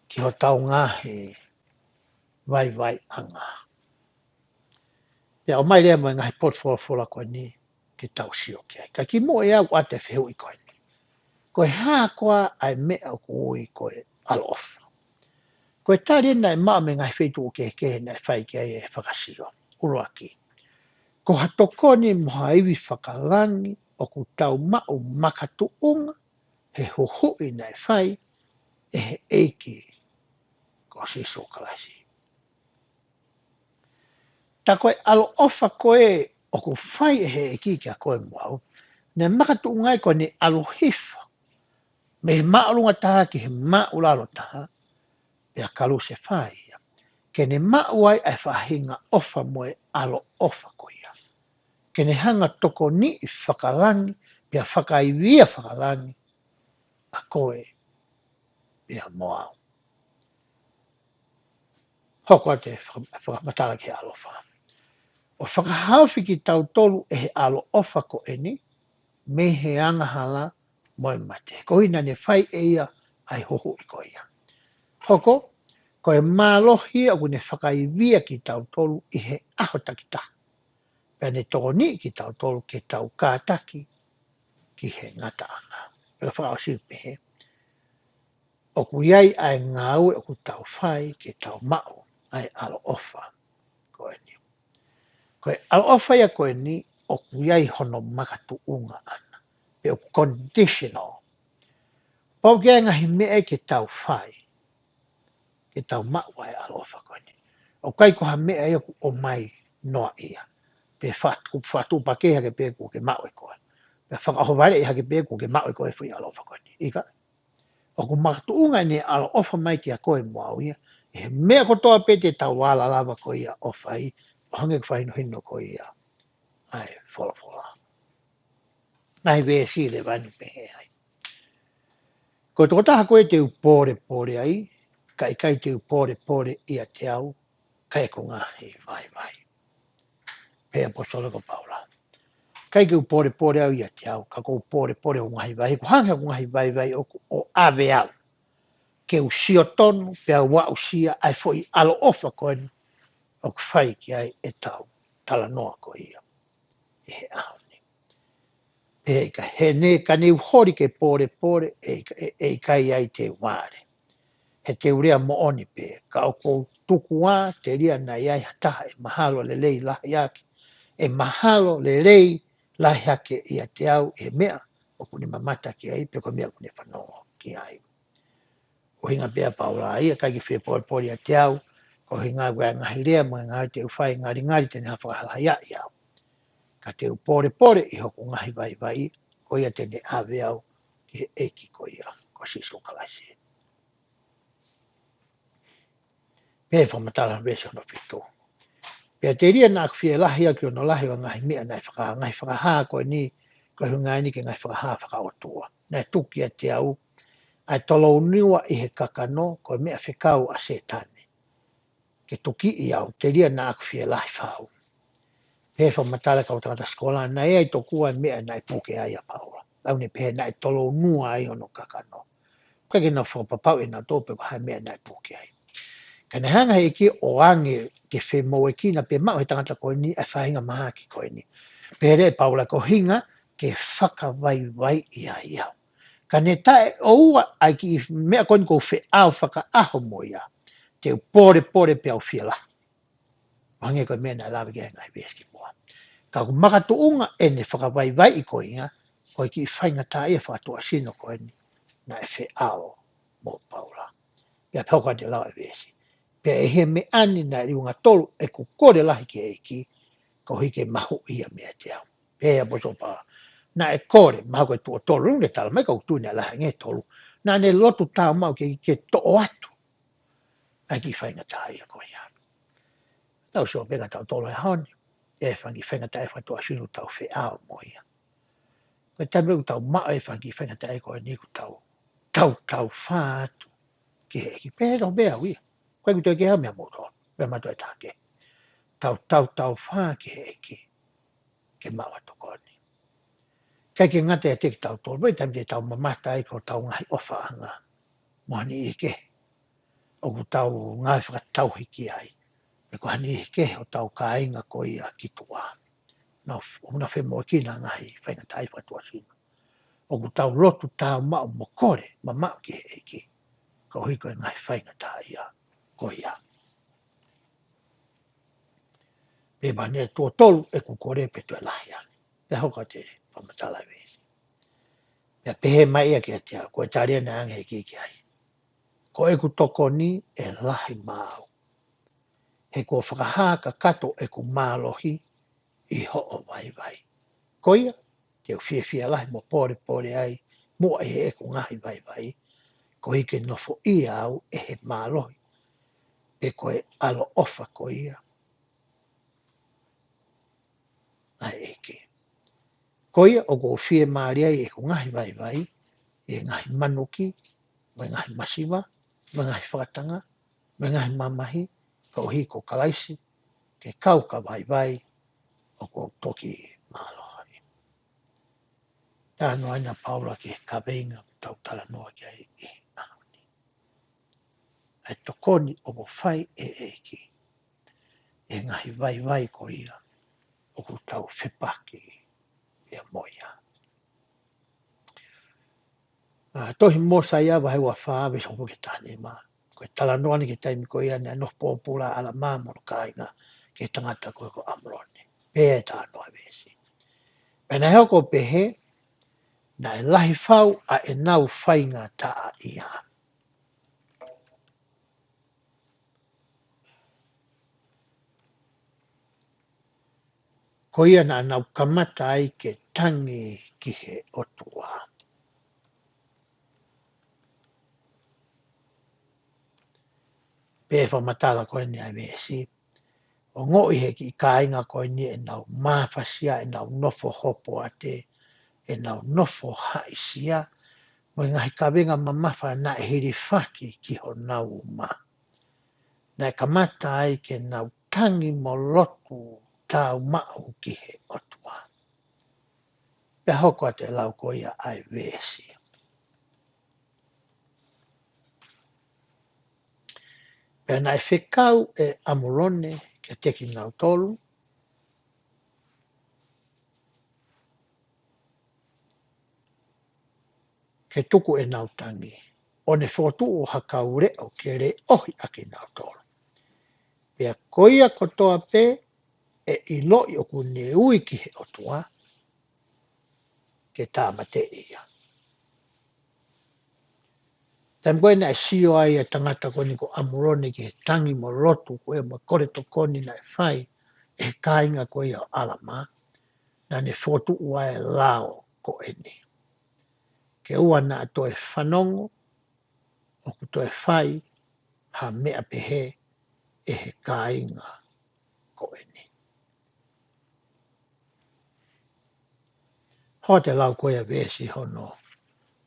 ki hotau ngaahi vaivaiʻanga. Pea ʻomai leva mo e ngaahi potu folofola ko eni ke tau sio ki ai. Ka kimuʻa ʻe au ʻoatu e fehuʻi ko eni. Ko e hā koā ʻa e meʻa ʻoku ui ko e ʻaloʻofa? Ko e tali eni naʻe maʻu mei he ngaahi feituʻu kehekehe naʻe fai ki ai e fakasio. ʻUluaki, ko ha tokoni mo ha ivi fakalangi ʻoku tau maʻu makatuʻunga he huhuʻi naʻe fai ʻe he ʻEiki ko Sīsū Kalaisi. Tā ko e ʻaloʻofa ko ē ʻoku fai ʻe he ʻEiki kia koe mo au, naʻe makatuʻunga ai ko ʻene ʻalu hifo mei he māʻolunga taha ki he māʻulalo taha, pea kalusefai ia, ke ne maʻu ai ʻa e faʻahinga ʻofa mo e ʻaloʻofa ko ia, ke ne hanga ʻo tokoniʻi fakalangi, pea fakaivia fakalangi ʻa koe pea mo au. Hoko atu e faka-, fakamatala ki he ʻaloʻofa. ʻO fakahaofi kitautolu ʻe he ʻaloʻofa ko eni mei he angahala mo e mate. Koeʻuhi naʻa ne fai ʻe ia ʻa e huhuʻi ko ia. Hoko, ko e mālohi ia ʻoku ne fakaivia kitautolu ʻi he ʻaho takitaha, pea ne tokoniʻi kitautolu ke tau kātaki ki he ngataʻanga. Pea fakaʻosi pehē, ʻoku ʻi ai ʻa e ngāue ʻoku tau fai ke tau maʻu ʻa e ʻaloʻofa ko eni. Ko e ʻaloʻofa ia ko eni ʻoku ʻi ai hono makatuʻunga ʻana, pe ʻoku conditional. Pau ke ʻi ai e ngaahi meʻa ia ke tau fai ke tau maʻu ʻa e ʻaloʻofa ko eni. ʻOku ʻikai ko ha meʻa ia ʻoku ʻomai noa ia, pe fatu-, fatuʻupakē hake pē kuo ke maʻu ʻe koe, pe fakaʻohovaleʻi hake pē kuo ke maʻu ʻe koe e foʻi ʻaloʻofa ko eni. ʻIkai. ʻOku makatuʻunga ʻene ʻaloʻofa mai kia koe mo au ia, ʻI he meʻa kotoa pē te tau ala lava ko ia ʻo fai, ʻo hangē ko e fakahinohino ko ia ʻa e folofola. Ngaahi veesi leva ʻe ua pehē ai. Ko e tokotaha ko ē te u pōlepole ai, ka ʻikai te u pōlepole ʻiate au, ka ʻi heʻeku ngaahi vaivai. Pehē ʻe he ʻaposetolo ko Paula. ʻIkai ke u pōlepole au ʻiate au, ka ʻoku ou pōlepole ʻi hoku ngaahi vaivai. He ʻoku hangē ʻoku ou ngaahi vaivai ʻoku ʻave au ke u sio tonu, pea u aʻusia ʻa e foʻi ʻaloʻofa ko eni ʻoku fai ki ai ʻetau talanoa ko ia ʻi he ʻaho ni. Pea ʻikai, he ne, ka ne u holi ke pōlepole, ʻe ʻikai, ʻe, ʻe ʻikai ai te u vale. He te u lea moʻoni pē, ka ʻoku ou tuku ā, telia naʻa ʻi ai ha taha ʻe mahalo lelei lahi ake, ʻe mahalo lelei lahi ake ʻiate au ʻi he meʻa ʻoku ne mamata ki ai, pe ko e meʻa ʻoku ne fanongo ki ai. ʻUhinga pē ʻa Paula ia, ʻikai ke fie pōlepole ʻiate au, ko e ʻuhinga ko e ngaahi lea mo e ngaahi te u fai ngalingali te ne hā fakahalaia ʻi au. Ka te u pōlepole ʻi hoku ngaahi vaivai, ko ia te ne ʻave au ki he ʻEiki ko ia, ko Sīsū Kalaisi. Pea fakamatala veesi hono fitu. Pea telia naʻa ku fielahi au ki hono lahi ʻo e ngaahi meʻa naʻe faka-, ngaahi fakahā ko eni, ko e ʻuhinga eni ki he ngaahi fakahā fakaʻotua. Naʻe tuku kiate au, ʻa e tolounua ʻi he kakano, ko e meʻa fekau ʻa Sētane. Ke tukiʻi au, telia naʻa ku fielahi fau. Pea fakamatala kau tangata sikola, naʻe ʻi ai tokua e meʻa naʻe puke ai ʻa Paula. Naʻa ne pehē naʻe tolounua ai hono kakano. ʻIkai ke nau fakapapauʻi ʻe nautolu pe ko e hā e meʻa naʻe puke ai. Ka naʻe hanga ʻe he ʻEiki ʻo ʻoange ke femoʻuekina pea maʻu ʻe he tangata ko eni ʻa e faʻahinga mahaki ko eni. Pea lea ʻa Paula ko e ʻuhinga ke fakavaivaiʻi ai au. Ka ne taʻeʻoua ʻa e kiʻi meʻa ko eni ʻoku ou feʻao fakaʻaho mo ia. Te u pōlepole pea u fielahi. Hangē ko e meʻa naʻe lave ki ai e ngaahi veesi kimuʻa. Ka ʻoku makatuʻunga ʻene fakavaivaiʻi ko ia, ko e kiʻi faingataʻaʻia fakatuʻasino ko eni, naʻe feʻao mo Paula. Pea pehē ko e lau ʻa e veesi. Pea ʻi he meʻa ni naʻe liunga tolu ʻeku kole lahi ki he ʻEiki, koeʻuhi ke mahuʻi ia meiate au. Pea ʻaposetolo Paula. Naʻe kole, mahalo ko e tuʻo tolu, ne tala mai ka ʻoku tuʻu naʻe lahi ange tolu. Naʻa ne lotu tāumaʻu ke, ke toʻo atu ʻa e kiʻi faingataʻaʻia ko ia. Tau sio pē kia tautolu he ʻaho ni, ʻi he fanga kiʻi faingataʻaʻia fakatuʻasino ʻoku tau feʻao mo ia. Ko e taimi ʻoku tau maʻu e fanga kiʻi faingataʻaʻia ko eni ʻoku tau, tau, tautau fā atu ki he ʻEiki. Pea ʻoku pehē au ia. Ko e ʻoku toe ke hā meʻa mo tau, pea mato e take. Tau, tautau fā ki he ʻEiki. Ke maʻu ʻa e tokoni. ʻIkai ke ngata ia ʻiate kitautolu, pea taimi te tau mamata ai ko hotau ngaahi ʻofaʻanga mo ha niʻihi kehe ʻoku tau ngāue fakatauhi ki ai, pe ko ha niʻihi kehe hotau kāinga ko ia ki tuʻa. Naʻa, ʻoku na femoʻuekina ngaahi faingataʻaʻia fakatuʻasino. ʻOku tau lotu tāumaʻu mo kole mamaʻo ki he ʻEiki, koeʻuhi ko e ngaahi faingataʻaʻia ko ia. Pea pehē naʻe tuʻo tolu ʻeku kole pea toe lahi ange. Pea hoko atu e fakamatala veesi. Pea pehē mai ia kiate au, ko e tali ʻa e ʻEiki ki ai. Ko ʻeku tokoni ʻe lahi maʻau. He kuo fakahā kakato ʻeku mālohi ʻi hoʻo vaivai. Ko ia, te u fiefia lahi mo pōlepole ai, muʻa ʻi heʻeku ngaahi vaivai, koeʻuhi ke nofoʻia au ʻe he mālohi, pe ko e ʻaloʻofa ko ia ʻa e ʻEiki. Ko ia ʻoku ou fiemālie ai ʻi heʻeku ngaahi vaivai, ʻi he ngaahi manuki, mo e ngaahi masiva, mo e ngaahi fakatanga, mo e ngaahi mamahi, koeʻuhi ko Kalaisi, ke kau ka vaivai, ʻoku ou toki mālohi. Talanoa ʻa Paula ki he kaveinga ʻoku tau talanoa ki ai ʻi he ʻaho ni. ʻA e tokoni ʻoku fai ʻe he ʻEiki ʻi he ngaahi vaivai ko ia ʻoku tau fepaki ia mo ia. ʻA, tohi Mōsaia vahe ua fā veesi hongofulu ki he taha nima. Ko e talanoa eni ki he taimi ko ia naʻe nofo pōpula ʻa ʻAlamā mo hono kāinga ki he tangata ko ē ko ʻAmuloni. Pea talanoa veesi. Pea naʻe hoko ʻo pehē, naʻe lahi fau ʻa ʻenau faingataʻaʻia. Ko ia naʻa nau kamata ai ke tangi ki he ʻOtua. Pea fakamatala ko eni ʻa e veesi. Ongoʻi he kiʻi kāinga ko eni ʻenau mafasia, ʻenau nofo hopoate, ʻenau nofo haʻisia, mo e ngaahi kavenga mamafa naʻe hilifaki ki honau uma. Naʻe kamata ai ke nau tangi mo lotu tāumaʻu ki he ʻOtua. Pea hoko atu e lau ko ia ʻa e veesi. Pea naʻe fekau ʻe ʻAmulone kiate kinautolu, ke tuku ʻenau tangi, ʻo ne fokotuʻu ha kau leʻo ke leʻohi ʻa kinautolu. Pea ko ia kotoa pē ʻe ʻiloʻi ʻoku ne ui ki he ʻOtua, ke tāmateʻi ia. Taimi ko ē naʻe sio ai ʻa e tangata ko eni ko ʻAmulone ki he tangi mo lotu ko ē mo e kole tokoni naʻe fai ʻe he kāinga ko ia ʻo ʻAlamā, naʻa ne fokotuʻu ʻa e lao ko eni. Ke ʻoua naʻa toe fanongo ʻoku toe fai ha meʻa pehē ʻe he kāinga ko eni. Hoko atu e lau ko ia veesi hono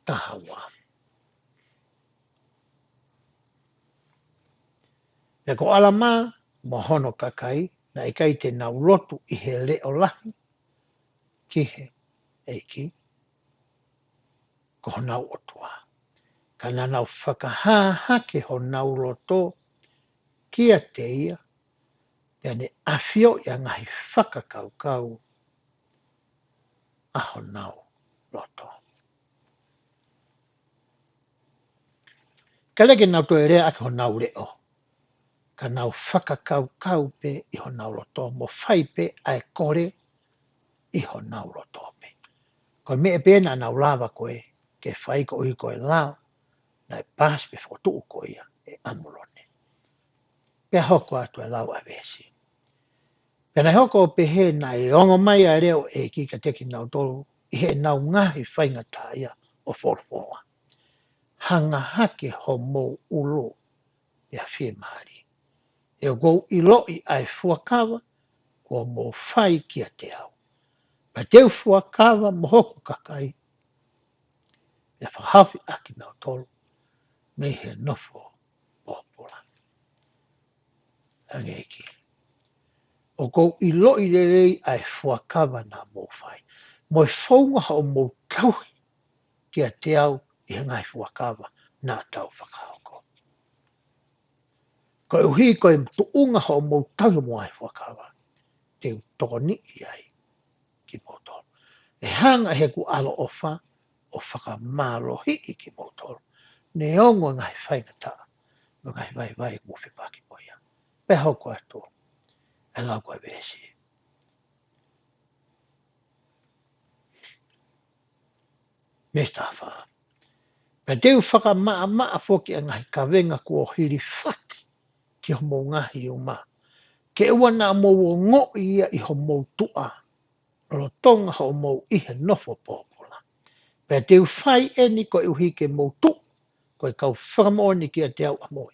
taha ua. Pea ko ʻAlamā mo hono kakai, naʻe ʻikai te nau lotu ʻi he leʻo lahi ki he ʻEiki ko honau ʻOtua. Ka naʻa nau fakahā hake honau loto kiate ia, pea ne ʻafioʻi ʻa e ngaahi fakakaukau ʻa honau loto. Ka leke nau toe lea ʻaki honau leʻo, ka nau fakakaukau pē ʻi honau loto, mo fai pē ʻa e kole ʻi honau loto pē. Ko e meʻa pē naʻa nau lava ko ē ke fai koeʻuhi ko e lao naʻe paasi pe fokotuʻu ko ia ʻe ʻAmulone. Pea hoko atu e lau ʻa e veesi. Pea naʻe hoko ʻo pehē naʻe ongo mai ʻa e leʻo ʻo e ʻEiki kiate kinautolu ʻi heʻenau ngaahi faingataʻaʻia ʻo folofola. Hanga hake homou ʻulu pea fiemālie. He ʻoku ou ʻiloʻi ʻa e fuakava kuo mou fai kiate au. Pea te u fuakava mo hoku kakai, pea fakahaofi ʻa kinautolu mei he nofo pōpula. Hangē ʻEiki, ʻoku ou ʻiloʻi lelei ʻa e fuakava naʻa mou fai, mo e founga hoʻomou tauhi kiate au ʻi he ngaahi fuakava naʻa tau fakahoko. Koeʻuhi ko e tuʻunga hoʻomou tauhi homou ngaahi fuakava, te u tokoniʻi ai kimoutolu. ʻE hanga ʻe heʻeku ʻaloʻofa ʻo fakamālohiʻi kimoutolu, neongo e ngaahi faingataʻa mo e ngaahi vaivai ʻoku mou fepaki mo ia. Pea hoko atu e lau ko e veesi. Veesi taha fā. Pea te u fakamaʻamaʻa foki ʻa e ngaahi kavenga kuo hilifaki ki homou ngaahi uma, ke ʻoua naʻa mou ongoʻi ia ʻi homou tuʻa, lolotonga hoʻomou ʻi he nofo pōpula. Pea te u fai eni koeʻuhi ke mou tuʻu ko e kau fakamoʻoni kiate au ʻamui,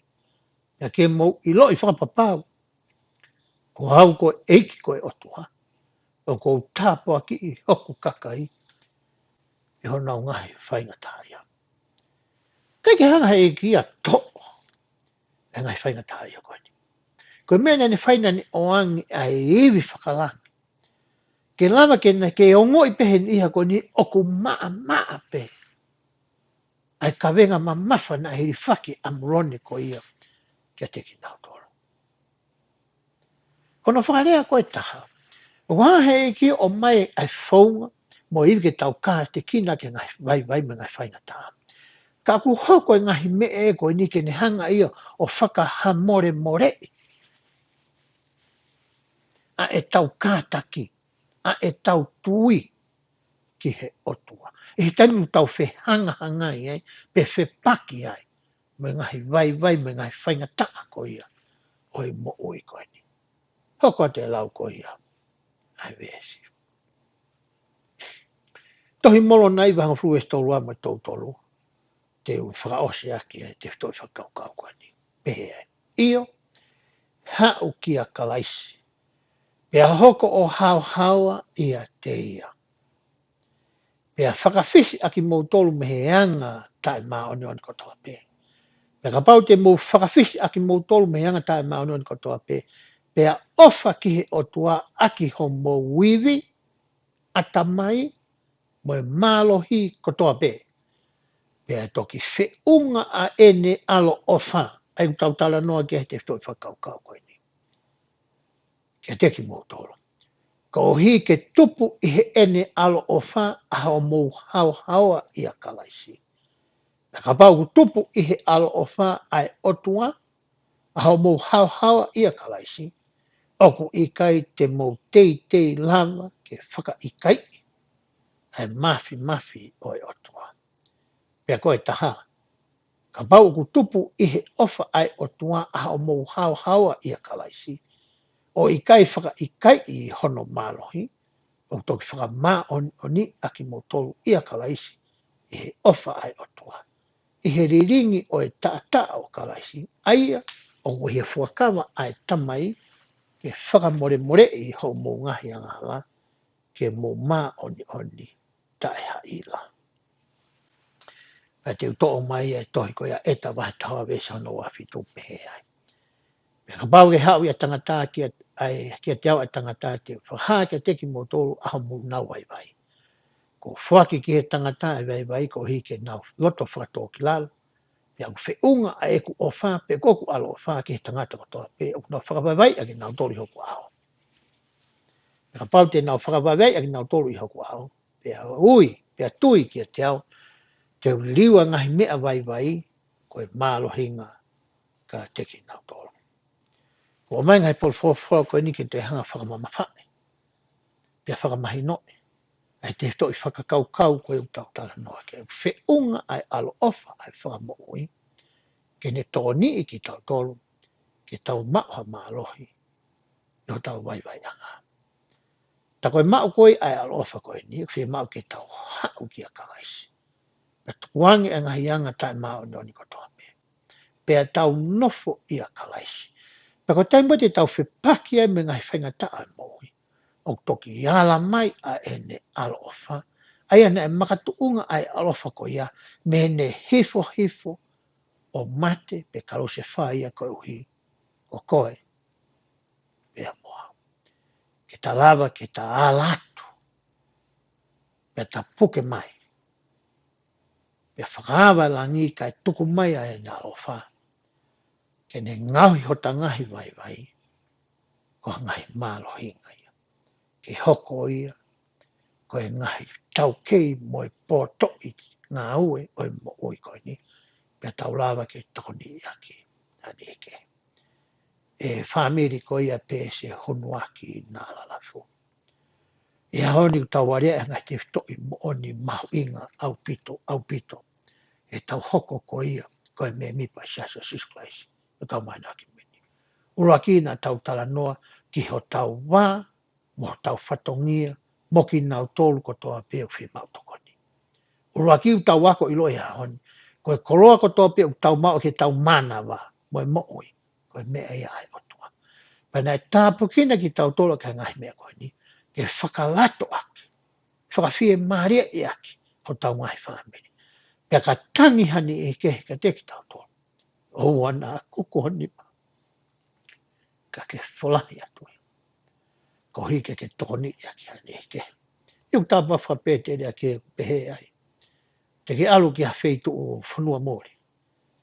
pea ke mou ʻiloʻi fakapapau ko au ko e ʻEiki ko e ʻOtua, ʻoku ou tāpuakiʻi hoku kakai ʻi honau ngaahi faingataʻaʻia. ʻIkai ke hanga he ʻEiki ia ʻo toʻo e ngaahi faingataʻaʻia ko eni. Ko e meʻa naʻa ne fai naʻa ne ʻoange ʻa e ivi fakalangi, ke lava ke na ke ongoʻi pē he niʻihi ko eni ʻoku maʻamaʻa pē ʻa e kavenga mamafa naʻe hilifaki ʻe ʻAmulone ko ia kiate kinautolu. Ko hono fakalea ko e taha, ʻoku hanga he ʻEiki ʻo ʻomai ʻa e founga mo e ivi ke tau kātekina ki he ngaahi vaivai mo e ngaahi faingataʻa. Ka ʻoku hoko e ngaahi meʻa ko eni ke ne hanga ia ʻo fakahamolemoleʻi ʻa ʻetau kātaki, ʻa ʻetau tui ki he ʻOtua. ʻI he taimi ʻoku tau fehangahangai ai, pe fepaki ai mo e ngaahi vaivai mo e ngaahi faingataʻa ko ia ʻo e moʻui ko eni. Hoko atu e lau ko ia ʻa e veesi. Tohi Molonai vahe hongofulu veesi tolu ua mo e tolu tolu. Te u fakaʻosi ʻaki ʻa e tefitoʻi fakakaukau ko eni. Pehē ai. ʻIo, haʻu kia Kalaisi, pea hoko ʻo haohaoa ʻiate ia. Pea fakafisi ʻa kimoutolu mei he anga taʻemāʻoniʻoni kotoa pē. Pea kapau te mou fakafisi ʻa kimoutolu mei he anga taʻemāʻoniʻoni kotoa pē, pea ʻofa ki he ʻOtua ʻaki homou ivi, ʻatamai, mo e mālohi kotoa pē. Pea toki feʻunga ʻa ʻene ʻaloʻofa, ʻa ia ʻoku tau talanoa ki ai he tefitoʻi fakakaukau ko eni. Kiate kimoutolu. Koeʻuhi ke tupu ʻi heʻene ʻaloʻofa ʻa hoʻomou haohaoa ʻia Kalaisi. Pea kapau ʻoku tupu ʻi he ʻaloʻofa ʻa e ʻOtua, ʻa hoʻomou haohaoa ʻia Kalaisi, ʻoku ʻikai te mou teitei lava ke fakaʻikaiʻi ʻa e māfimafi ʻo e ʻOtua. Pea ko e taha, kapau ʻoku tupu ʻi he ʻofa ʻa e ʻOtua ʻa hoʻomou haohaoa ʻia Kalaisi, ʻo ʻikai fakaʻikaiʻi hono mālohi, ʻoku toki fakamāʻoniʻoniʻi ʻa kimoutolu ʻia Kalaisi, ʻi he ʻofa ʻa e ʻOtua. ʻI he lilingi ʻo e taʻataʻa ʻo Kalaisi, ʻa ia ʻoku ʻi he fuakava ʻa e Tamai, ke fakamolemoleʻi hoʻomou ngaahi angahala, ke mou māʻoniʻoni taʻehaʻila. Pea te u toʻo mai e tohi ko ia ʻEta vahe taha ua veesi hono ua fitu pehē ai. Pea kapau ke haʻu ʻa e tangata kia, ʻa e, kiate au ʻa e tangata te u fakahā kiate kimoutolu ʻa homou nau vaivai. Kuo u foaki ki he tangata ʻa e vaivai koeʻuhi ke nau loto fakatōkilalo. Pea ʻoku feʻunga ʻa ʻeku ʻofa, pe ko ʻeku ʻaloʻofa ki he tangata kotoa pē, ʻoku nau fakavaivaiʻi ʻa kinautolu ʻi hoku ʻao. Pea kapau te nau fakavaivaiʻi ʻa kinautolu ʻi hoku ʻao, pea ui, pea tui kiate au, te u liliu ʻa e ngaahi meʻa vaivai, ko e mālohinga kiate kinautolu. Kuo ʻomai ngaahi polofola ko eni ke te hanga fakamamafaʻi, pea fakamahinoʻi ʻa e tefitoʻi fakakaukau ko ē ʻoku tau talanoa ki ai, ʻoku feʻunga ʻa e ʻaloʻofa ʻa e Fakamoʻui, ke ne tokoniʻi kitautolu, ke tau maʻu ha mālohi ʻi hotau vaivaiʻanga. Tā ko e maʻu ko ē ʻa e ʻaloʻofa ko eni, ʻoku fiemaʻu ke tau haʻu kia Kalaisi. Pea tukuange ʻa e ngaahi anga taʻemāʻoniʻoni kotoa pē. Pea tau nofo ʻia Kalaisi. Pea ko e taimi pē te tau fepaki ai mo e ngaahi faingataʻa ʻo e moʻui, ʻoku toki ala mai ʻa ʻene ʻaloʻofa. ʻA ia naʻe makatuʻunga ʻa e ʻaloʻofa ko ia, mei heʻene hifohifo ʻo mate pe kalusefai ia koeʻuhi ko koe pea mo au. Ke ta lava ke ta ala atu, pea ta puke mai, pea fakaava e langi kae tuku mai ʻa ʻene ʻaloʻofa, ke ne ngaohi hota ngaahi vaivai, ko ha ngaahi mālohinga ia. Ke hoko ia ko e ngaahi taukei mo e potoʻi ngāue ʻo e moʻui ko eni, pea tau lava ke tokoniʻi ʻaki ha niʻihi kehe. ʻE fāmili, ko ia pē ʻa e hunuaki Nālalafu. ʻI he ʻaho ni ʻoku tau ʻalu ai ʻa e ngaahi tefitoʻi moʻoni mahuʻinga ʻaupito, ʻaupito. ʻE tau hoko ko ia ko e mēmipa ʻi he Siasi ʻo Sīsū Kalaisi ʻo e Kau Māʻoniʻoni ʻi he Ngaahi ʻAho Kimui ni. ʻUluaki naʻa tau talanoa ki hotau vā, mo hotau fatongia, mo kinautolu kotoa pē ʻoku fiemaʻu tokoni. ʻUluaki ʻoku tau ako ʻiloʻi he ʻaho ni, ko e koloa kotoa pē ʻoku tau maʻu ʻaki ʻetau mānava mo e moʻui, ko e meʻa ia ʻa e ʻOtua. Pea naʻe tāpuekina kitautolu ʻaki e ngaahi meʻa ko eni, ke fakalato ʻaki, fakafiemālieʻi ʻaki hotau ngaahi fāmili. Pea ka tangi ha niʻihi kehe kiate kitautolu, ʻoua naʻa kuku ho nima, ka ke folahi atu ia, koeʻuhi ke ke tokoniʻi ʻaki ha niʻihi kehe. ʻOku ou tapa fakapēteliake ʻoku pehē ai, te ke ʻalu ki ha feituʻu fonua muli,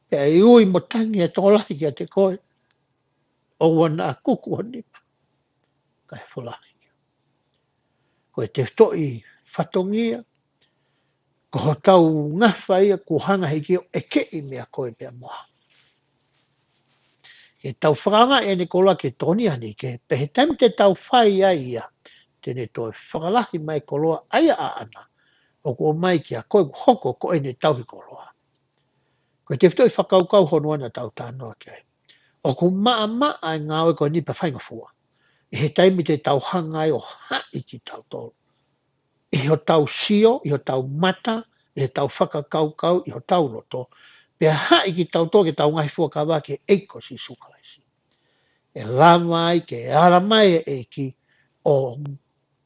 pea ʻe ui mo tangi e tokolahi kiate koe, ʻoua naʻa kuku ho nima, kae folahi. Ko e tefitoʻi fatongia, ko hotau ngafa ia kuo hanga ʻe he ʻEiki ʻo ʻekeʻi meia koe pea mo au. Ke tau fakaangaʻi ʻene koloa ke tokoniʻi ha niʻihi kehe, pea ʻi he taimi te tau fai ai ia, te ne toe fakalahi mai e koloa ʻa ia ʻaʻana, ʻoku ʻomai kiate koe, ʻoku hoko ko ʻene tauhi koloa. Ko e tefitoʻi fakakaukau hono ua naʻa tau talanoa ki ai. ʻOku maʻamaʻa e ngāue ko eni pea faingofua ʻi he taimi te tau hanga ai ʻo haʻi kitautolu ʻi hotau sio, ʻi hotau mata, ʻi hotau fakakaukau, ʻi hotau loto, Pea haʻi kitautolu ke tau ngaahi fuakava ki he ʻEiki ko Sīsū Kalaisi. ʻE lava ai ke ala mai e ʻEiki ʻo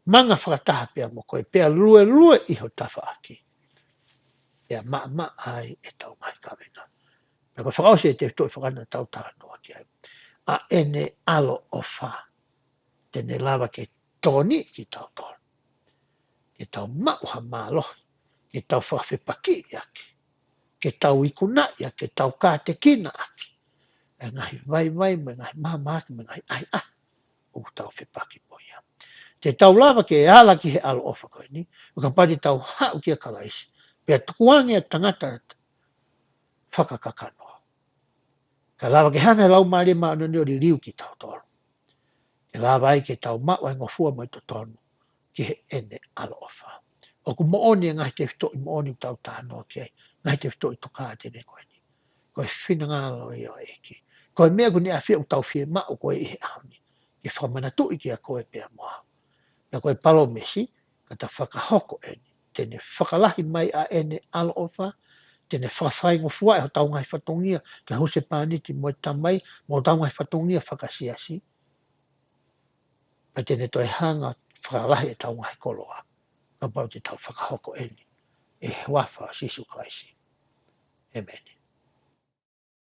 manga fakataha pea mo koe, pea luelue ʻi ho tafaʻaki. Pea maʻamaʻa ai ʻetau ngaahi kavenga. Pea ko e fakaʻosi e tefitoʻi fakana tau talanoa ki ai. ʻA ʻene ʻaloʻofa. Te ne lava ke tokoniʻi kitautolu. Ke tau maʻu ha mālohi. Ke tau fakafepakiʻi ʻaki. Ke tau ikunaʻi ʻaki, ke tau kātekina ʻaki. E ngaahi vaivai, mo e ngaahi mahamahaki, mo e ngaahi ʻahiʻahi. ʻOku tau fepaki mo ia. Te tau lava ke ala ki he ʻaloʻofa ko eni. ʻO kapau te tau haʻu kia Kalaisi. Pea tukuange ʻa e tangata fakakakano. Ka lava ke hanga he Laumālie Māʻoniʻoni ʻo liliu kitautolu. Ke lava ai ke tau maʻu ʻa e ngofua mo e totonu ki heʻene ʻaloʻofa. ʻOku moʻoni e ngaahi tefitoʻi moʻoni ʻoku tau talanoa ki ai, ngaahi tefitoʻi tokāteline ko eni. Ko e finangalo ia ʻo e ʻEiki. Ko e meʻa ʻoku ne ʻafio ʻoku tau fiemaʻu ko ē ʻi he ʻaho ni. Ke fakamanatuʻi kia koe pea mo au. Pea ko e palōmesi, ka ta fakahoko eni. Te ne fakalahi mai ʻa ʻene ʻaloʻofa, te ne fakafaingofua ʻe hotau ngaahi fatongia, ke husepāniti mo e tamai, mo hotau ngaahi fatongia fakasiasi. Pea te ne toe hanga fakalahi ʻetau ngaahi koloa. Kapau te tau fakahoko eni. ʻI he huafa ʻo Sīsū Kalaisi. ʻĒmeni.